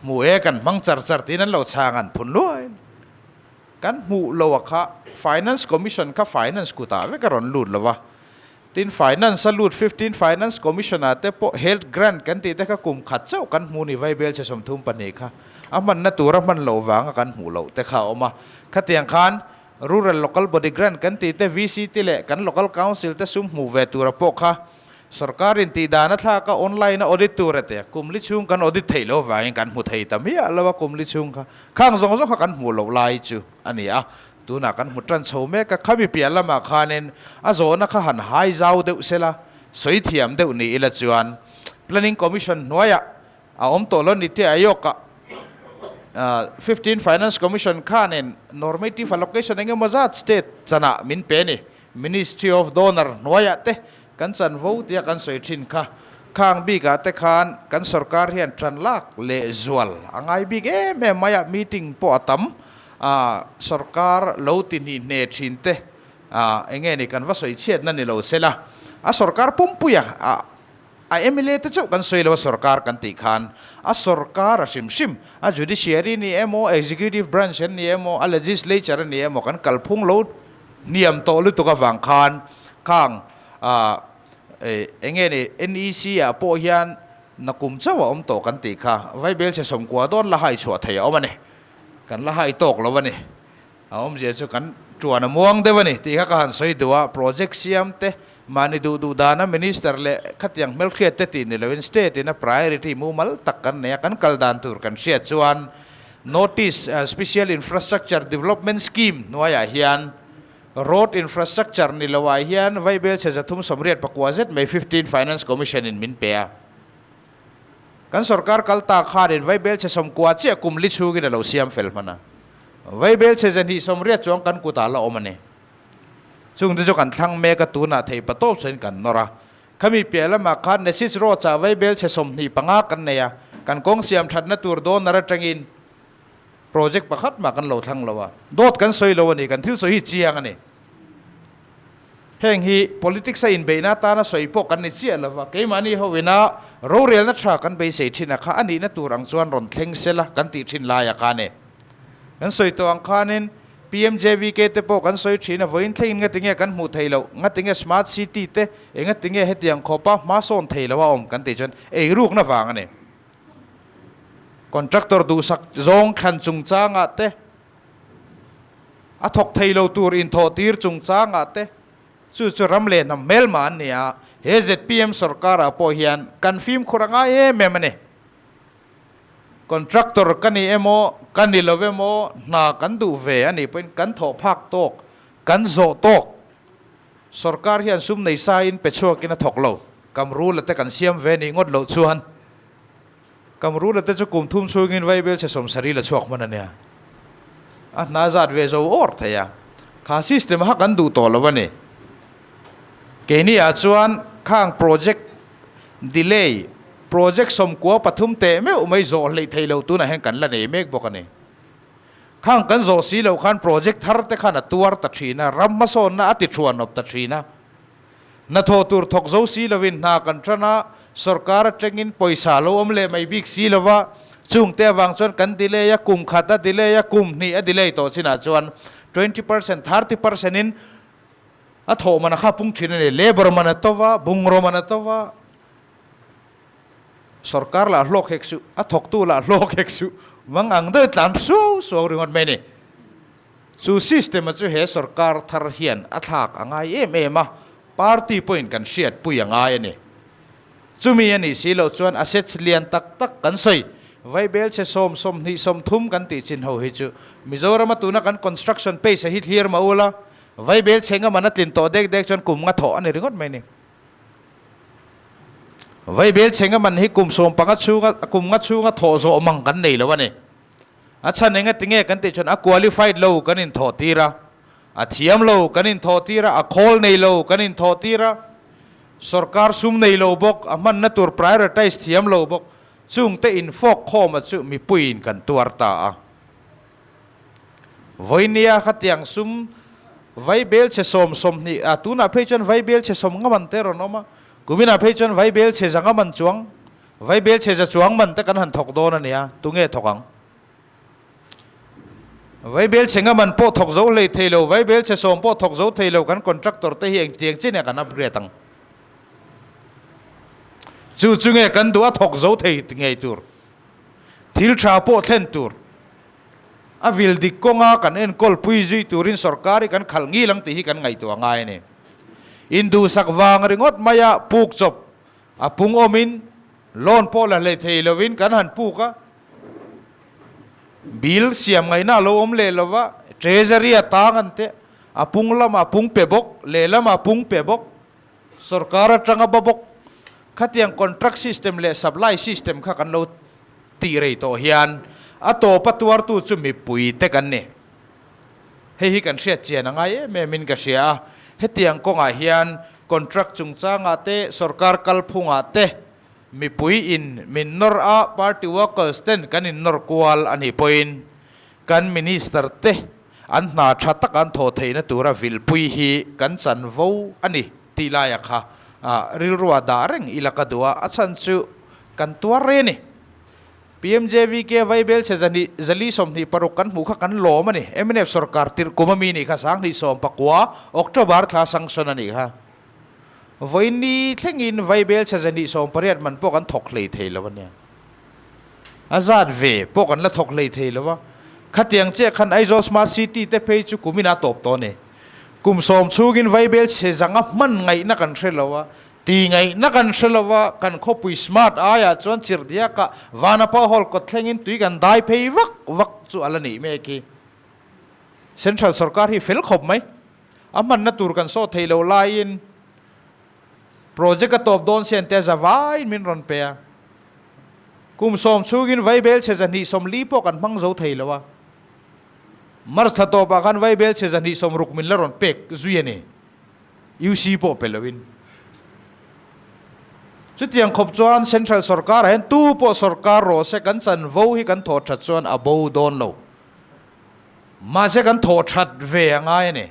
Hmu e, kan hmang char char tiin an lo chhang an phun luai. Kan hmuh lo a kha Finance Commission kha Finance kutah vek a rawn lut lo a. Tin Finance a lut 15 Finance Commission ah te pawh Health Grant kan tih te kha kum khat chauh kan hmu ni Vaibel chhe 32 kha a hmanna tur a hman loh vanga kan hmuh loh te kha a awm a. Khatiang khan Rural Local Body Grant kan tih te VC te leh kan Local Council te sum hmuh ve tura pawh kha Sorkar in tih dan a thlak a online a audit tur a tia kum li chhung kan audit theih loh vangin kan hmu thei ta miah lo a kum li chhung kha khang zawng zawng kha kan hmuh loh lai chu a ni a tunah kan hmu tan chho mek a khami piah lamah khanin a zawhna kha han hai zau deuh sela sawi thiam deuh ni ila chuan Planning Commission hnuaiah a awm tawh lo ni te Ayok-ah 15 Finance Commission khanin normative allocation eng emaw zat state chanah min pe a ni. Ministry of Donor hnuaiah te kan chanvo tia kan sawi thin kha. Khang bikah te khan kan sorkar hian tan lak leh zual a ngai bik em em mai a, meeting pawh a tam a, sorkar lo ti hnih hne thin te eng nge ni kan va sawi chhiatna ni lo sela a sorkar pumpuia a A mla te chauh kan sawi lo a sorkar kan tih khan a sorkar a hrim hrim, a judiciary ni emaw, executive branch an ni emaw, a legislature a ni emaw kan kalphung lo hniam tawh lutuk avang khan khang eng nge ni NEC ah pawh hian nakum chauh a awm tawh kan tih kha Vaibel chhe 90 dawn la hai chhuah thei a awm a ni, kan la hai tawk lo a ni. A awmzia chu kan tuan a muang deuh a ni tih kha ka han sawi duh a, project siam te, mahni duh duh dana minister leh khatiang hmelhriat te tih ni loin state in a priority mumal tak kan nei a, kan kal dan tur kan hriat chuan notice special infrastructure development scheme hnuaiah hian road infrastructure ni loah hian Vaibel chhe 389 zet mai 15 Finance Commission in min pe a. Kan sorkar kal ta khanin Vaibel chhe 90 chiah kum li chhungin a lo siam fel hman a. Vaibel chhe 280 chuang kan kutah la awm a ni. Chungte chu kan thlang mek a, tunah thei patawp sawiin kan nawr a. Khami piah lamah khan Nesis Road ah Vaibel chhe 25 kan nei a, kan kawng siam thatna tur donor atangin project pakhat mah kan lo thlang lo a. Dawt kan sawi lo a ni, kan thil sawi hi chiang a ni. Heng hi politics a inbeihna atana sawi pawh kan ni chiah lo va, keimahni hoina rorelna tha kan beisei thin a kha a nihna tur ang chuan rawn thleng sela kan tih thin laia kha a ni. Kan sawi tawh ang khanin PMJVK te pawh kan sawi thin a, vawiin thlengin ngatinge kan hmuh theih loh, ngatinge smart city te engatinge hetiang khawpa hma sawn thei lo a awm kan tih chuan eirukna vang a ni. Contractor duhsak zawng thlan chungchangah te, A thawk thei lo tur inthawh tir chungchangah te chu chu ram leh hnam hmelma an ni a, he zpm sorkarah pawh hian kan fimkhur a ngai em em a ni. Contractor ka ni emaw, ka ni lo emaw, hna kan duh ve a nih pawhin kan thawh phak tawk, kan zawh tawk. Sorkar hian sum nei sain pe chhuakin a thawk lo, kamrula te kan siam ve nih ngawt loh chuan Kamrula te chu kum thum chhungin Vaibel chhe 70 la chhuak hman a nia. A hna zat ve zo awr thei a. Kha system kha kan duh tawh lo a ni. Keini ah chuan khang project delay, project 93 teh meuh mai zawh hleih theih loh tunah hian kan la nei mek bawk a ni. Khang kan zawh si loh khan project thar te khan a tuar ta thin a, ram hmasawnna a ti thuanawp ta thin a. Hnathawh tur thawk zo si lovin hna kan tan a, sorkar atangin pawisa lo awm leh mai bik si lova, chungte avang chuan kan delay a, kum khat a delay a, kum hnih a delay tawh chinah chuan 20%, 30% in a thawh man a kha pung thin a ni. Labour man a to va, bungraw man a to va, sorkar lah hlawk hek suh, a thawktu lah hlawk hek suh, mang ang deuh tlan suau suau ringawt mai a ni. Chu system a chu he sorkar thar hian a thlak a ngai em em a, party pawhin kan hriatpui a ngai a ni. Chumi a nih si loh chuan assets lian tak tak kan sawi, Vaibel chhe 10, 20, 30 kan tih chin ho hi chu Mizorama tuna kan construction pace a hi thlir mah ula, Vaibel chhe nga man a tlin tawh dek dek chuan kum nga thawh a ni ringawt mai ni. Vaibel chhe nga man hi kum 15 chhunga kum nga chhunga thawh zawh mang kan nei lo a ni. A chhan enga tinge kan tih chuan a qualified lo kan inthawh tir a, a thiam lo kan inthawh tir a, a khawl nei lo kan inthawh tir a, sorkar sum nei lo bawk, a hmanna tur prioritize thiam lo bawk, chungte infawk khawma chu mipuiin kan tuar ta a. Vawinia khatiang sum Vaibel chhe 10, 20, a tunah phei chuan Vaibel chhe 50 man te rawn awm a, kuminah phei chuan Vaibel chhe 100 man chuang Vaibel chhe za chuang man te kan han thawk dawn a nia, tunge thawk ang? Vaibel chhe nga man pawh thawk zo hlei thei lo, vaibel chhe sawm pawh thawk zo thei lo kan contractor te hi engtiang chin ah kan upgrade ang. Chu chu nge kan duh a thawk zo thei ngei tur, thil tha pawh thlen tur, a vil dik kawnga kan enkawl pui zui turin sorkar hi kan khalh ngil ang tih hi kan ngaihtuah ngai a ni. Induhsak vang ringawt maia puk chawp a pung awmin loan pawh la hlei thei lovin kan han puk a, bill siam ngaihna a lo awm leh lo va, treasury a tang an teh, a pung lamah pung pe bawk, lehlamah pung pe bawk, sorkar atanga ba bawk, khatiang contract system leh supply system kha kan lo tih rei tawh hian a tawpa tuartu chu mipui te kan ni. Hei hi kan hriat chian a ngai em em in ka hria a, hetiang kawngah hian contract chungchangah te, sorkar kalphungah te mipui in min nawr a, party workers ten kan in nawr kual a nih pawhin kan minister te an hna tha tak an thawh theihna tura vilpui hi kan chanvo a ni tih laia kha rilrua dah reng ila ka duh a, a chhan chu kan tuar rei a ni. PMJVK Vaibel chhe zahnih zali 26 kan hmuh kha kan lawm a ni. Mnf sorkar tirh kum ami nih kha 2019 October thla sanction a nih kha. Vawiin thlengin Vaibel chhe zahnih 18 man pawh kan thawk hlei thei lo a nia. A zat ve pawh kan la thawk hlei thei lo a. Khatiang chiah khan Aizawl Smart City te phei chu kumin a tawp tawh a ni. Kum sawm chhungin Vaibel chhe zanga hman ngaihna kan hre lo a. Ti ngaihna kan hre lo a, kan khawpui smart aiah chuan chirhdiakah Vanapa Hall kawt thlengin tui kan dai phei vak vak chu a la nih mek hi. Central sorkar hi fel khawp mai. A hmanna tur kan sawh thei lo laiin project a tawp dawn sian te za vaiin min rawn pe a. Kum sawm chhungin Vaibel chhe 240 pawh kan hmang zo thei lo a. March thla tawpah khan Vaibel chhe 260 min la rawn pek zui a ni. UC pawh pe loin. Chutiang khawp chuan Central sorkar ah hian tu pawh sorkar rawh se kan chanvo hi kan thawh that chuan a bo dawn lo. Mahse kan thawh that ve a ngai a ni.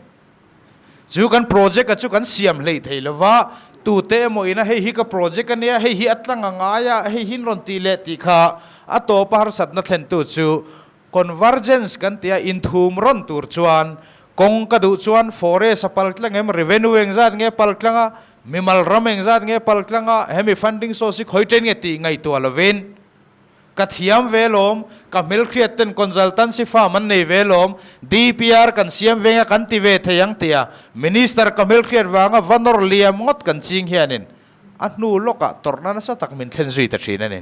Chu kan project a chu kan siam hleih thei lo va, tute emaw ina hei hi ka project a nia, hei hi a tlang a ngai a, hei hi in rawn tih leh tih kha a tawpa harsatna thlentu chu Convergence kan tia inthum rawn tur chuan kawng ka duh chuan forest a pal tlang em, revenue engzat nge pal tlang a, mimal ram engzat nge pal tlang a, hemi funding source hi khawi chen nge tih ngaihtuah lovin ka thiam ve lawm, ka hmelhriat ten consultancy firm an nei ve lawm, DPR kan siam veng a kan ti ve thei ang tia Minister ka hmelhriat vanga va nawr liam ngawt kan ching hianin a hnu lawkah tawrhna nasa tak min thlen zui ta thin a ni.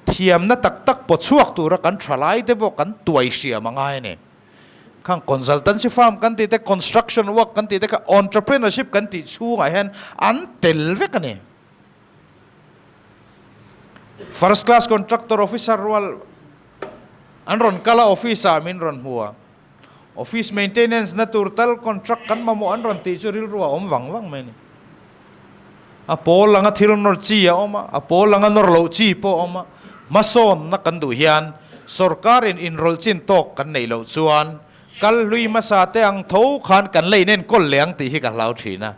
Thiamna tak tak paw chhuak tura kan thalai te pawh kan tuai hriam a ngai a ni. Khang consultancy firm kan tih te, construction work kan tih te kha entrepreneurship kan tih chhungah hian an tel vek a ni. First class contractor officer rual an rawn kal a, office ah min rawn hmu a. Office maintenance na tur tal contract kan mamawh an rawn tih chu rilru a awm vang vang mai a ni. A pawl anga thil nawr chi a awm a, a pawl anga nawr loh chi pawh a awm a. Hmasawnna kan duh hian sorkarin inrawlh chin tawk kan neih loh chuan kal hlui hmasa te ang tho khan kan la inenkawl leh ang tih hi ka hlau thin a.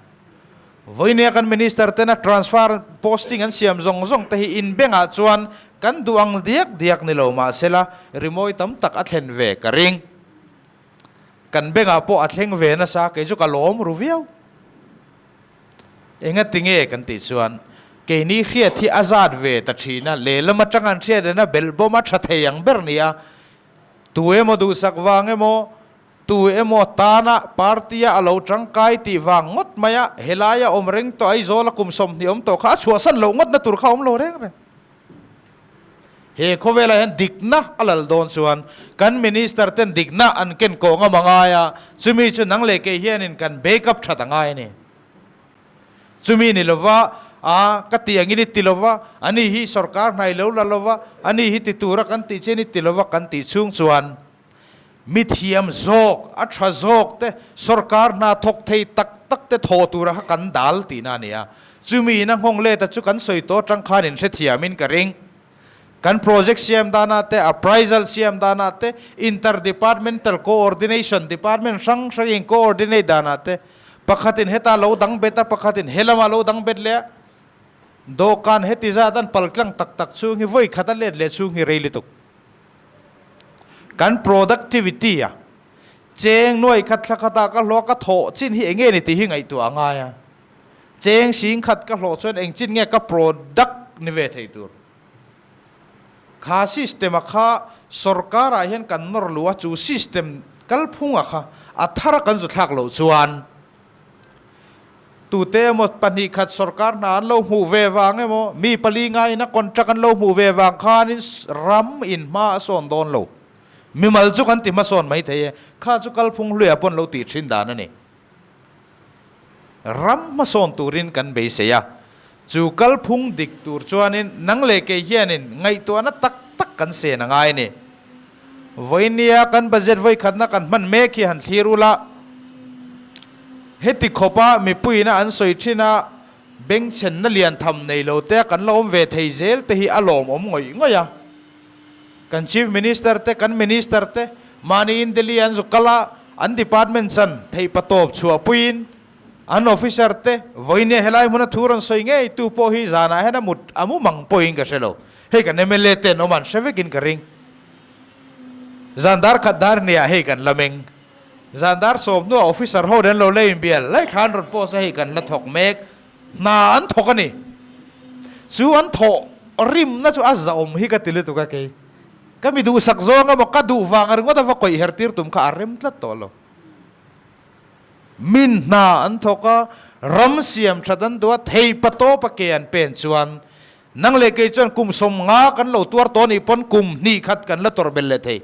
Vawinia kan Minister tena transfer posting an siam zawng zawng te hi in bengah chuan kan duh ang diak diak ni lo mahsela rimawi tam tak a thlen ve ka ring. Kan bengah pawh a thleng ve nasa kei chu ka lawm ru viau. Engati nge kan tih chuan keini hriat hi a zat ve ta thin a, lehlam atang an hriat rena belhbawm a tha thei ang ber ni a, tu emaw duhsak vang emaw Tu emaw tana party-a a lo tangkai tih vang ngawt mai a, helaia awm reng tawh Aizawla kum 20 awm tawh kha a chhuahsan loh ngawtna tur kha a awm lo reng reng. He khawvelah hian dikna a lal dawn chuan kan Minister ten dikna an ken kawh ngam a ngai a, chumi chu nang leh kei hianin kan backup that a ngai a ni. Chumi ni lova, a ka tih angin i ti lova, ani hi sorkar hnai lo la lova, ani hi ti tura kan tih chian i ti lova kan tih chhung chuan, Mi thiam zawk, a tha zawk te, sorkar hna thawk thei tak tak te thaw tura kha kan dal tihna a ni a. Chumi in a nghawng let a chu kan sawi tawh atang khan in hrethiamin ka ring. Kan project siam danah te, appraisal siam danah te, inter-departmental coordination, department hrang hrangin coordinate danah te, pakhatin heta lo dang bet a, pakhatin helamah lo dang bet leh a, dawhkan heti zat an paltlang tak tak chhung hi vawi khat a let leh chhung hi rei lutuk. Kan productivity a cheng nuai khat thla khatah ka hlawh a, ka thawh chin hi eng nge ni tih hi ngaihtuah a ngai a. Cheng sing khat ka hlawh chuan eng chin nge ka product ni ve thei tur. Kha system a kha sorkar ah hian kan nawr luh a, chu system kalphung a kha a thar a kan zu thlak loh chuan tute emaw pahnih khat sorkar hna an lo hmuh ve vang emaw mi pali ngaiin a contract an lo hmuh ve vang khanin ram in hma a sawn dawn lo. Mimal chu kan ti hmasawn mai thei e, kha chu kalphung hluiah pawh an lo tih thin dan a ni. Ram hmasawn turin kan beisei a, chu kalphung dik tur chuanin nang leh kei hianin ngaihtuahna tak tak kan sen a ngai a ni. Vawinia kan budget vawikhatna kan hman mek hi han thlir ula, heti khawpa mipuiina an sawi thin a, bengchhenna lian tham nei lo te kan la awm ve thei zel te hi a lawmawm ngawih ngawih a. Kan Chief Minister te, kan Minister te mahni in Delhi an zu kal a, an department chan theih patawp chhuahpuiin an officer te vawinia helai hmuna thu rawn sawi ngei tu pawh hi zanah hian a mut a mu mang pawhin ka hre lo. Hei kan mla te an awm an hre vekin ka ring. Zan dar khat dar hniah hei kan la meng. Zan dar sawm hnuah officer ho nen lo la inbial lai kha an rawn post a hei kan la thawk mek. Hna an thawk a ni. Chu an thawh rimna chu a zahawm hi ka ti lutuk a kei. Ka mi duhsak zawng emaw ka duh vang ringawt a va kawih her tir tum kha a rem tlat tawh lo. Min hna an thawk a, ram siam that an duh a, thei patawp a ke an pen chuan nang leh kei chuan kum 50 kan lo tuar tawh anih pawn kum hnih khat kan la tawrh belh leh thei.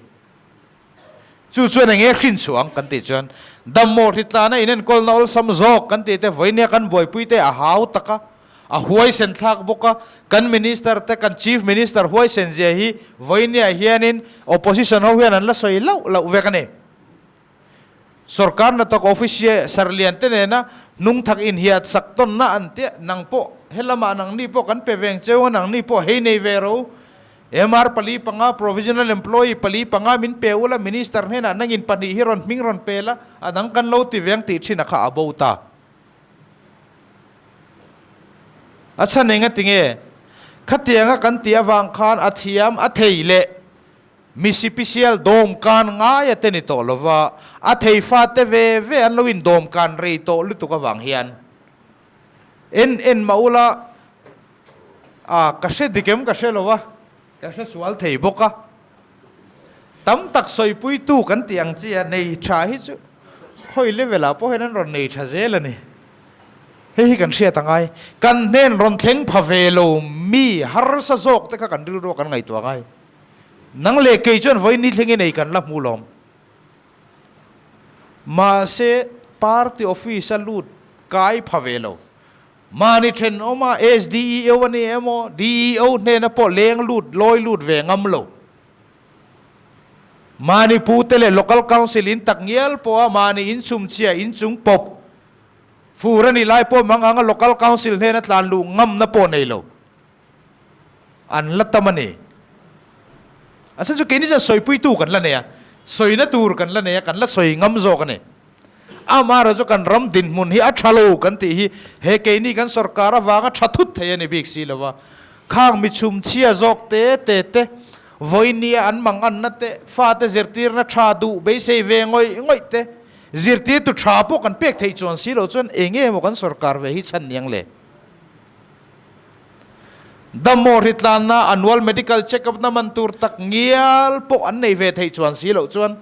Chu chuan eng nge hrin chhuah ang kan tih chuan dammaw hritlana inenkawlna awlsam zawk kan tih te vawinia kan buaipui te a hau tak a, a huaisen thlak bawk a, kan Minister te kan Chief Minister huaisen zia hi vawinia hianin Opposition ho hian an la sawi loh loh vek a ni. Sorkar hnathawk office sarlian te nena hnungthak inhiat sak tawnna an tia nang pawh helamah nangni pawh kan pe veng cheu a nangni pawh hei nei ve ro. MR pali panga provisional employee pali panga min pe ula minister hnenah nangin pahnih hi rawn hming rawn pe la a dang kan lo ti veng tih thin a kha a bo ta. A chhan eng a ti nge? Khatianga kan tih avang khan a thiam a thei leh mi sipisial dawm kan ngai a te ni tawh lova a thei fate ve ve an lo indawm kan rei tawh lutuk avang hian en en mah ula A, ka hre dik em ka hre lo a, ka hre sual thei bawk a. Tam tak sawipuitu kan tih ang chi a, nei tha hi chu khawi level ah pawh hian an rawn nei tha zel a ni. Hei hi kan hriat a ngai. Kan hnen rawn thleng pha ve lo mi harsa zawk te kha kan rilru a kan ngaihtuah a ngai. Nang leh kei chuan vawiin ni thleng i nei kan la hmu lawm. Mahse party office a lut kai pha ve lo. Mahni thenawma SDEO a ni emaw, DEO hnena pawh leng lut, lawi lut ve ngam lo. Mahni pute leh Local Council in tak ngial pawha mahni inchhum chhia inchung pawp fur a nih lai pawh mang anga Local Council hnena tlan luh ngamna pawh nei lo. An la tam a ni. A chhan chu keini chuan sawipuitu kan la nei a, sawina tur kan la nei a, kan la sawi ngam zawk a ni. Amaherawhchu chu kan ram dinhmun hi a tha lo kan tih hi he keini kan sorkar avanga tha thut thei a ni bik si lo va. Khang mi chhumchhia zawk te te te, vawinia an manganna te, fate zirtirna tha duh beisei ve ngawih ngawih te, zirtirtu tha pawh kan pek theih chuan si lo chuan eng nge maw kan sorkar ve hi chhan niang le? Dammaw hritlanna annual medical check up na man tur tak ngial pawh an nei ve theih chuan si loh chuan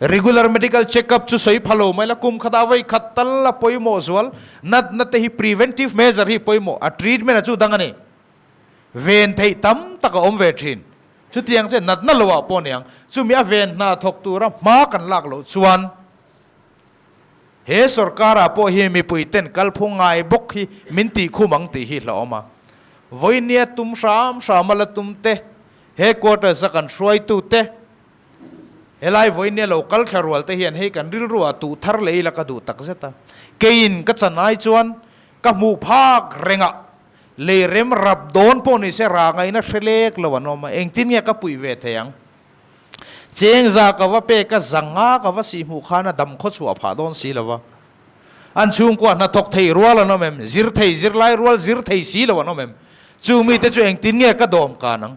Regular medical check up chu sawi pha lo mai la, kum khatah vawi khat tal a pawimawh zual, natna te hi preventive measure hi pawimawh, a treatment a chu dang a ni. Ven theih tam tak a awm ve thin. Chutiang che natna lo ah pawh niang, chumi a ven hna thawk tura hma kan lak loh chuan he sorkar ah pawh hi mipui ten kalphung ngai bawk hi min tih khum ang tih hi hlauhawm a. Vawinia tum hram hram a la tum te, headquarters a kan hruaitu te, Helai vawinia lo kal thla rual te hian hei kan rilru ah tuh thar leh ila ka duh tak zet a. Keiin ka chan ai chuan ka hmuh phak reng ah lei rem rap dawn pawh ni se ra ngaihna hre lek lo an awm a, engtin nge ka puih ve thei ang? Cheng za ka va pek a, za nga ka va sih hmuh khan a dam khaw chhuah phah dawn si lo va. An chhungkua hnathawk thei rual an awm em? Zir thei zirlai rual zir thei si lo an awm em? Chu mite chu engtin nge ka dawm kan ang?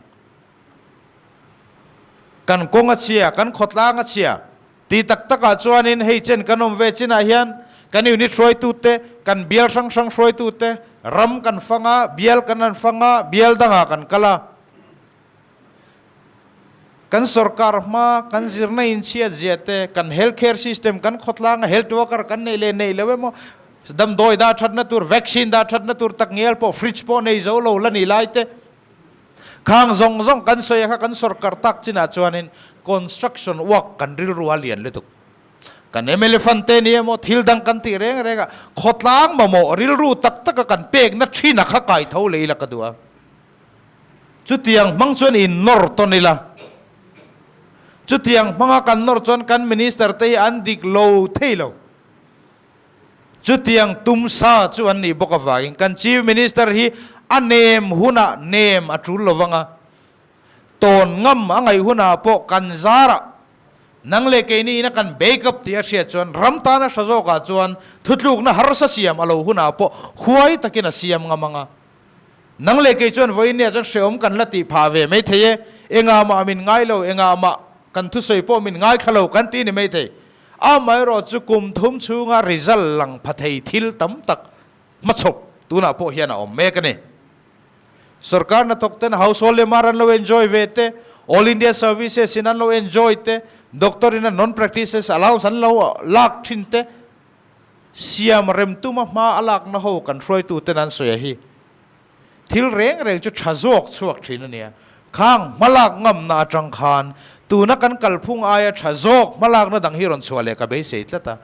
Kan kawng a chhia, kan khawtlang a chhia tih tak takah chuanin hei chen kan awm ve chinah hian kan unit hruaitute, kan bial hrang hrang hruaitute, ram kan fang a, bial kan han fang a, bial dangah kan kal a. Kan sorkar hma, kan zirna inchhiat zia te, kan health care system, kan khawtlanga health worker kan neih leh neih lo emaw, damdawi dah thatna tur, vaccine dah thatna tur tak ngial pawh fridge pawh nei zo lo la ni lai te, Khang zawng zawng kan sawi a kha kan sorkar tak chinah chuanin construction work kan rilru a lian lutuk. Kan mla fund te ni emaw thil dang kan tih reng reng a, khawtlang mamawh rilru tak taka kan pekna thin a kha kai tho leh ila ka duh a. Chutiang hmang chuan in nawr tawn ila. Chutiang hmanga kan nawr chuan kan minister te hi an dik lo thei lo. Chutiang tum sa chu an nih bawk avangin kan Chief Minister hi a nem hunah nem a tul lo vang a, tawn ngam a ngaih hunah pawh kan zarah nang leh keini ina kan back up tih a hriat chuan ram tana hra zawkah chuan thutlukna harsa siam a lo hunah pawh huai takin a siam ngam ang a. Nang leh kei chuan vawiin nia chuan hrehawm kan la tih phah ve maithei e, engah mah min ngai lo, engah mah kan thusawi pawh min ngaithla lo kan ti ni maithei. Amaherawh chu kum thum chhunga result lang pha thei thil tam tak hmachhawp tunah pawh hian a awm mek a ni. Sorkar hnathawk ten household lemar an lo enjoy ve te, All India Services in an lo enjoy te, doctor in a non-practices allowance an lo lak thin te, siam rem tuma hma a lakna ho kan hruaitu ten an sawi a hi. Thil reng reng chu tha zawk chhuak thin a nia. Khang hmalak ngamna atang khan tuna kan kalphung aia tha zawk hmalakna dang hi rawn chhuah leh ka beisei tlat a.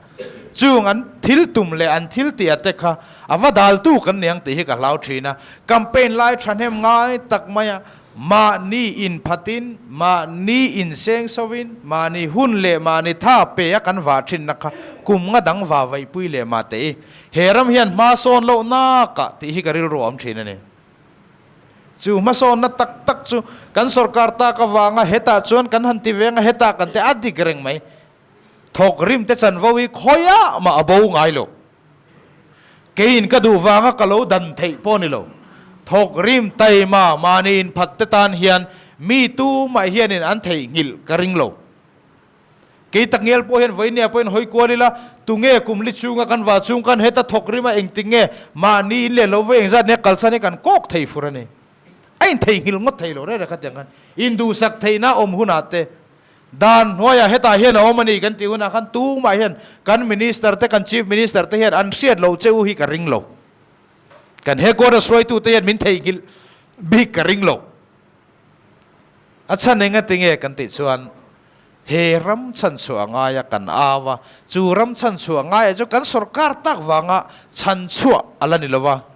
Chung an thil tum leh an thil tih ate kha a va daltu kan ni ang tih hi ka hlau thin a. Campaign lai thahnem ngai tak mai a, mahni inphatin, mahni inseng sovin, mahni hun leh mahni tha pe a kan vah thinna kha kum nga dang va vaihpui leh mah teh i. He ram hian hma sawn loh nakah tih hi ka rilru a awm thin a ni. Chu hmasawnna tak tak chu kan sorkar tak avanga hetah chuan kan han ti veng a, hetah kan ti a dik reng mai. Thawk rim te chanvo hi khawiah mah a bo ngai lo. Keiin ka duh vanga ka lo dan theih pawh ni lo. Thawk rim taima mahni inphat te tan hian mi tumah hianin an theihnghilh ka ring lo. Kei tak ngel pawh hian vawinia pawhin hawi kual ila, tunge kum li chhunga kan vah chhung khan heta thawk rima engtik nge mahni in leh lo vawi engzat nia kalsan hi kan kawk thei fur a ni. A intheihnghilh ngawt thei lo reng reng khatiang khan induhsak theihna awm hunah te dan hnuaiah hetah hian a awm a ni kan tih hunah khan tumah hian kan Minister te kan Chief Minister te hian an hriat loh che u hi ka ring lo. Kan headquarters hruaitute hian min theihnghilh bik ka ring lo. A chhan eng ati nge kan tih chuan he ram chhanchhuah ngaia kan au a, chu ram chhanchhuah ngaia chu kan sorkar tak vanga chhanchhuah a la ni lo va.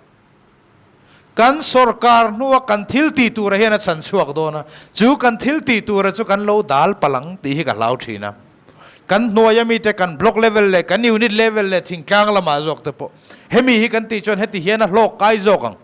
Kan sorkar hnua kan thil tih tura hian a chhanchhuak dawn a, chu kan thil tih tura chu kan lo dal palh ang tih hi ka hlau thin a. Kan hnuaia mite kan block level leh kan unit level leh thingtlang lamah zawk te pawh hemi hi kan tih chuan heti hian a hlawk kai zawk ang.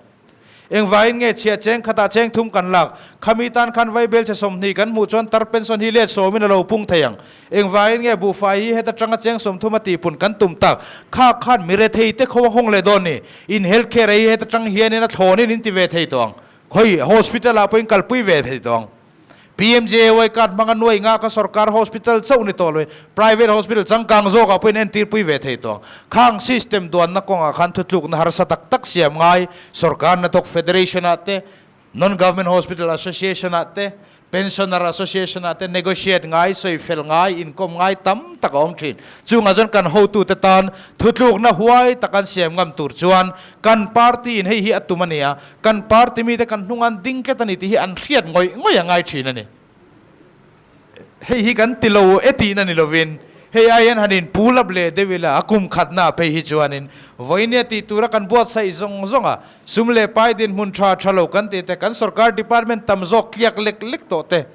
Engvaiin nge chhia cheng khatah cheng thum kan lak? Khami tan khan vaibel chhe 20 kan hmuh chuan tar pension hi let sawmin a lo pung thei ang. Engvaiin nge buhfai hi heta tanga cheng 30 a tihpun kan tum tak? Kha khan mi rethei te kho a nghawng leh dawn ni. In health care ei hi heta tang hianin a thlawnin in ti ve thei tawh ang. Khawi hospital ah pawhin kalpui ve thei tawh ang. PMJAY card hmanga nuai nga kha sorkar hospital chauh ni tawh loin private hospital changkang zawkah pawhin entirpui ve thei tawh ang. Khang system duanna kawngah khan thutlukna harsa tak tak siam ngai sorkar hnathawk federation ah te, non-government hospital association ah te, pensioner association ah te negotiate ngai, sawi fel ngai, inkawm ngai tam tak a awm thin. Chungah chuan kan hotute tan thutlukna huai tak an siam ngam tur chuan kan party in hei hi a tum a ni a, Kan party mite kan hnung an ding tlat a ni tih hi an hriat ngawih ngawih a ngai thin a ni. Hei hi kan ti lo e tihna ni lovin hei aiin han in pull up leh deuh ila a kum khatna phei hi chuanin vawinia tih tura kan buatsaih zawng zawng a, sum leh pai dinhmun tha tha lo kan tih te, kan sorkar department tam zawk tliak lek lek tawh te,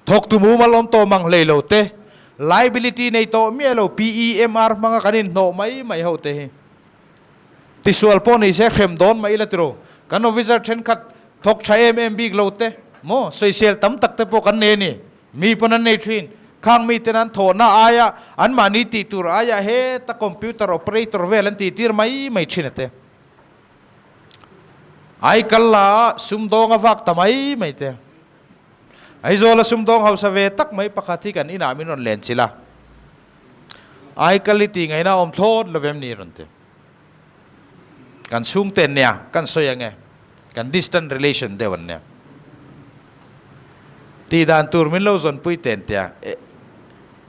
thawktu mumal awm tawh mang hlei lo te, liability nei tawh miah lo PEMR hmanga kan inhnawh mai mai ho te hi. Tisual pawh ni se hrem dawn mai ila tiro. Kan officer thenkhat thawk tha em em bik lo te maw sawisel tam tak te pawh kan nei a ni. Mi pawn an nei thin. Khang mi ten an thawhna aia anmahni tih tur aia heta computer operator vel an tih tir mai mai thin a te. Ai kal la a sumdawng a vak ta mai mai te. Aizawl a sumdawng hausa ve tak mai pakhat hi kan inah min rawn len chilh a, Aikal i tih ngaihna awm thlawt lo em ni rawn ti. Kan chhungte an nia, kan sawi ang e, kan distant relation deuh an nia. Tih dan tur min lo zawnpui ten tia,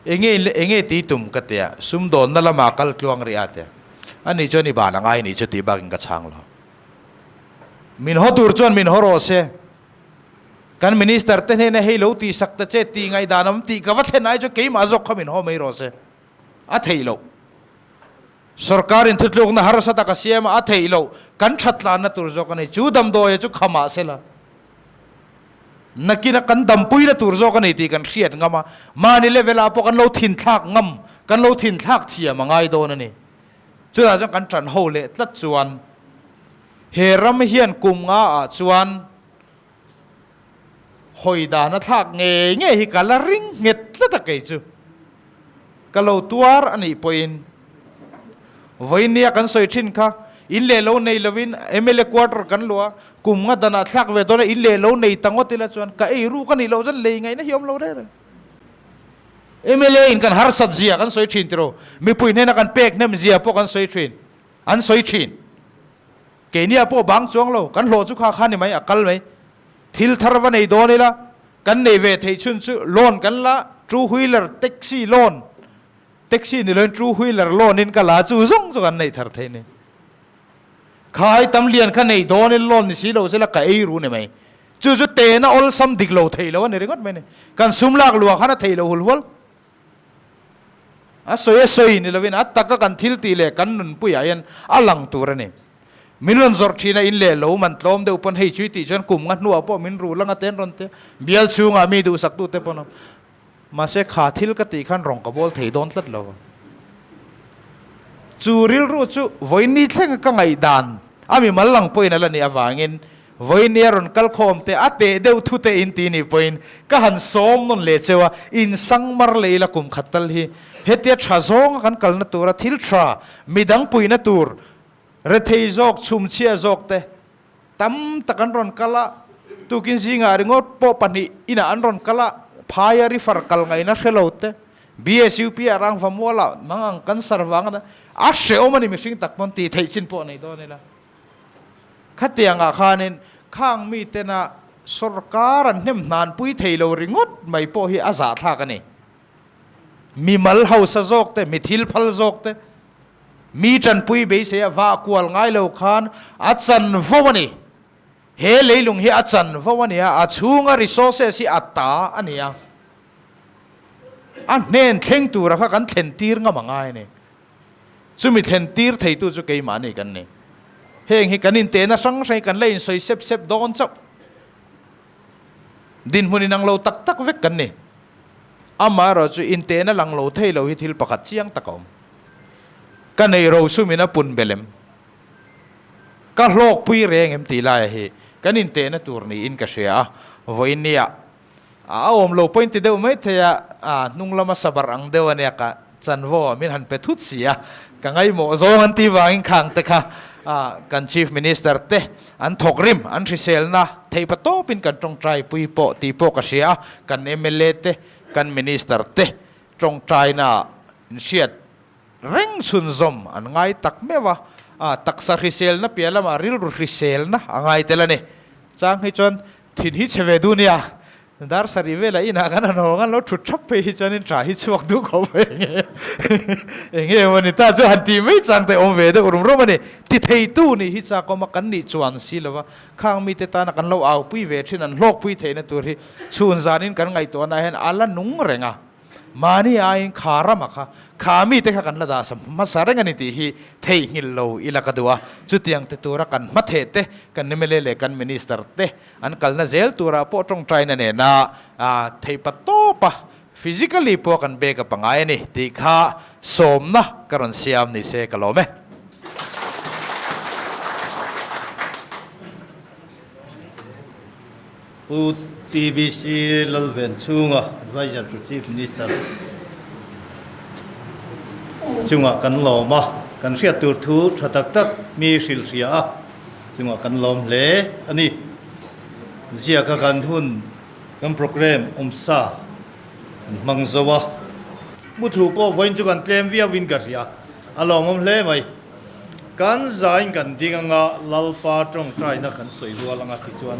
enge enge tih tum ka tia, sumdawnna lamah kal tluang rih a tia. Ani chuan i ban angai nih chu tih bakin ka chhang lo. Min haw tur chuan min haw rawh se. Kan minister te hnena hei lo tih sak ta che tih ngaihdan awm tih ka va thlen ai chuan keimah zawk kha min haw mai rawh se. A theih loh. Sorkar in thutlukna harsa tak a siam a, a theih loh. Kan that tlanna tur zawk a ni. Chu damdawia chu khamah sela. Nakina kan dampuina tur zawk a ni tih kan hriat ngam a, mahni level ah pawh kan lo thinthlak ngam, kan lo thinthlak thiam a ngai dawn a ni. Chutah chuan kan tan ho leh tlat chuan he ram hian kum nga ah chuan hawi dan a thlak ngei ngei hi ka la ring nghet tlat a kei chu. Ka lo tuar a nih pawhin vawinia kan sawi thin kha in leh lo nei lovin mla quarter kan luah a, kum nga danah thlak ve dawn a in leh lo nei ta ngawt ila chuan ka ei ruk a nih loh chuan lei ngaihna hi awm lo reng reng. Mla in kan harsat zia kan sawi thin tiraw, mipui hnena kan pek hnem zia pawh kan sawi thin, an sawi thin. Keiniah pawh bang chuang lo, kan hlawh chu kha kha ni mai, a kal mai. Thil thar va nei dawn ila, kan nei ve theih chhun chu loan kan la, two wheeler taxi loan, taxi ni loin two wheeler loan in ka la chu zawng chu kan neih thar theih ni. Khai tam lian kha nei dawn in loan ni si lo sela ka ei ru ni mai. Chu chu tehna awlsam dik lo theih lo a ni ringawt mai ni. Kan sum lak luah khan a theih lo hul hual. A sawi a sawi ni lovin a taka kan thil tih leh kan nunpuiah hian a lang tur a ni. Min rawn zawrh thin a, in leh lo man tlawm deuh pawn hei chui tih chuan kum nga hnuah pawh min rul anga te an rawn ti a, bial chhungah mi duhsaktute pawn awm. Mahse kha thil ka tih khan rawng ka bawl thei dawn tlat lo. Chu rilru chu vawiin thlenga ka ngaihdan a mimal lang pawhin a la nih avangin Vawiin a rawn kal khawm te a teh deuh thu te in ti nih pawhin ka han sawm nawn leh cheu a, in sang mar leh ila kum khat tal hi hetia tha zawnga kan kalna tura thil tha midang puihna tur rethei zawk chhumchhia zawk te tam tak an rawn kal a, tukin zingah ringawt pawh pahnih inah an rawn kal a, phaia rifer kal ngaihna hre lo te BSUP ah rangva mualah mangang cancer vanga a hrehawm a ni mihring tak pawn tih theih chin pawh a nei dawn ila. Khatiangah khanin khang mitena sorkar an hnem hnanpui thei lo ringawt mai pawh hi a zahthlak a ni. Mimal hausa zawk te, mi thil phal zawk te, mi tanpui beisei a vah kual ngai lo khan a chanvo a ni. He leilung hi a chanvo a ni a, a chhunga resources hi a ta a ni a. A hnen thleng tura kha kan thlen tir ngam a ngai a ni. Chumi thlen tir theitu chu keimahni kan ni. Heng hi kan intehna hrang hrang hi kan la insawi sep sep dawn chauh. Dinhmun inang lo tak tak vek kan ni. Amaherawh chu intehna lang lo thei lo hi thil pakhat chiang tak a awm. Ka nei ro sumin a pun belh em? Ka hlawkpui reng em tih laia hi kan intehna tur niin ka hria a. Vawiin nia a awm lo pawhin ti deuh mai thei a, a hnung lama sabar ang deuh a nia ka chanvo ah min han pe thut si a, ka ngaihmawh zawng an tih vangin khang te kha kan Chief Minister te an thawk rim, an hriselna theih pa tawpin kan tawngtai pui pawh tih pawh ka hria a, kan mla te, kan Minister te tawngtaina ah inhriat reng chhunzawm an ngai tak meuh a, a taksa hriselna piah lamah rilru hriselna a ngai tel a ni. Chang hi chuan Thin hi chhe ve duh nia, dar sarih velah inah kan han hawng a, lo thut thap phei hi chuanin tha hi chhuak duh khawp mai enge enge emaw ni ta chu han tih mai chang te awm ve deuh rum rum a ni. Ti theitu nih hi chak awm a, kan nih chuan si lova khang mite tana kan lo aupui ve thin an hlawkpui theihna tur hi chhun zanin kan ngaihtuahna hian a la nung reng a. Mahni aiin kha rama kha, kha mite kha kan la dah sam hmasa reng a ni tih hi theihnghilh lo ila ka duh a. Chutiang te tura kan hmatheh te, kan mla leh kan minister te an kalna zel turah pawh tawngtaina nena theihpa tawpa physically pawh kan bag a pangai a ni tih kha sawmna ka rawn siam ni se ka lawm e. Pu TBC Lalvenchhunga, Adviser to Chief Minister chungah kan lawm a, kan hriat tur thu tha tak tak mi hrilh hria a chungah kan lawm hle a ni. Ziaka kan hun Kan programme awmsa an hmang zo a, muthu pawh vawiin chu kan tlem viauin ka hria, a lawmawm hle mai. Kan zain kan ding anga Lalpa tawngtaina kan sawi rual anga tichuan.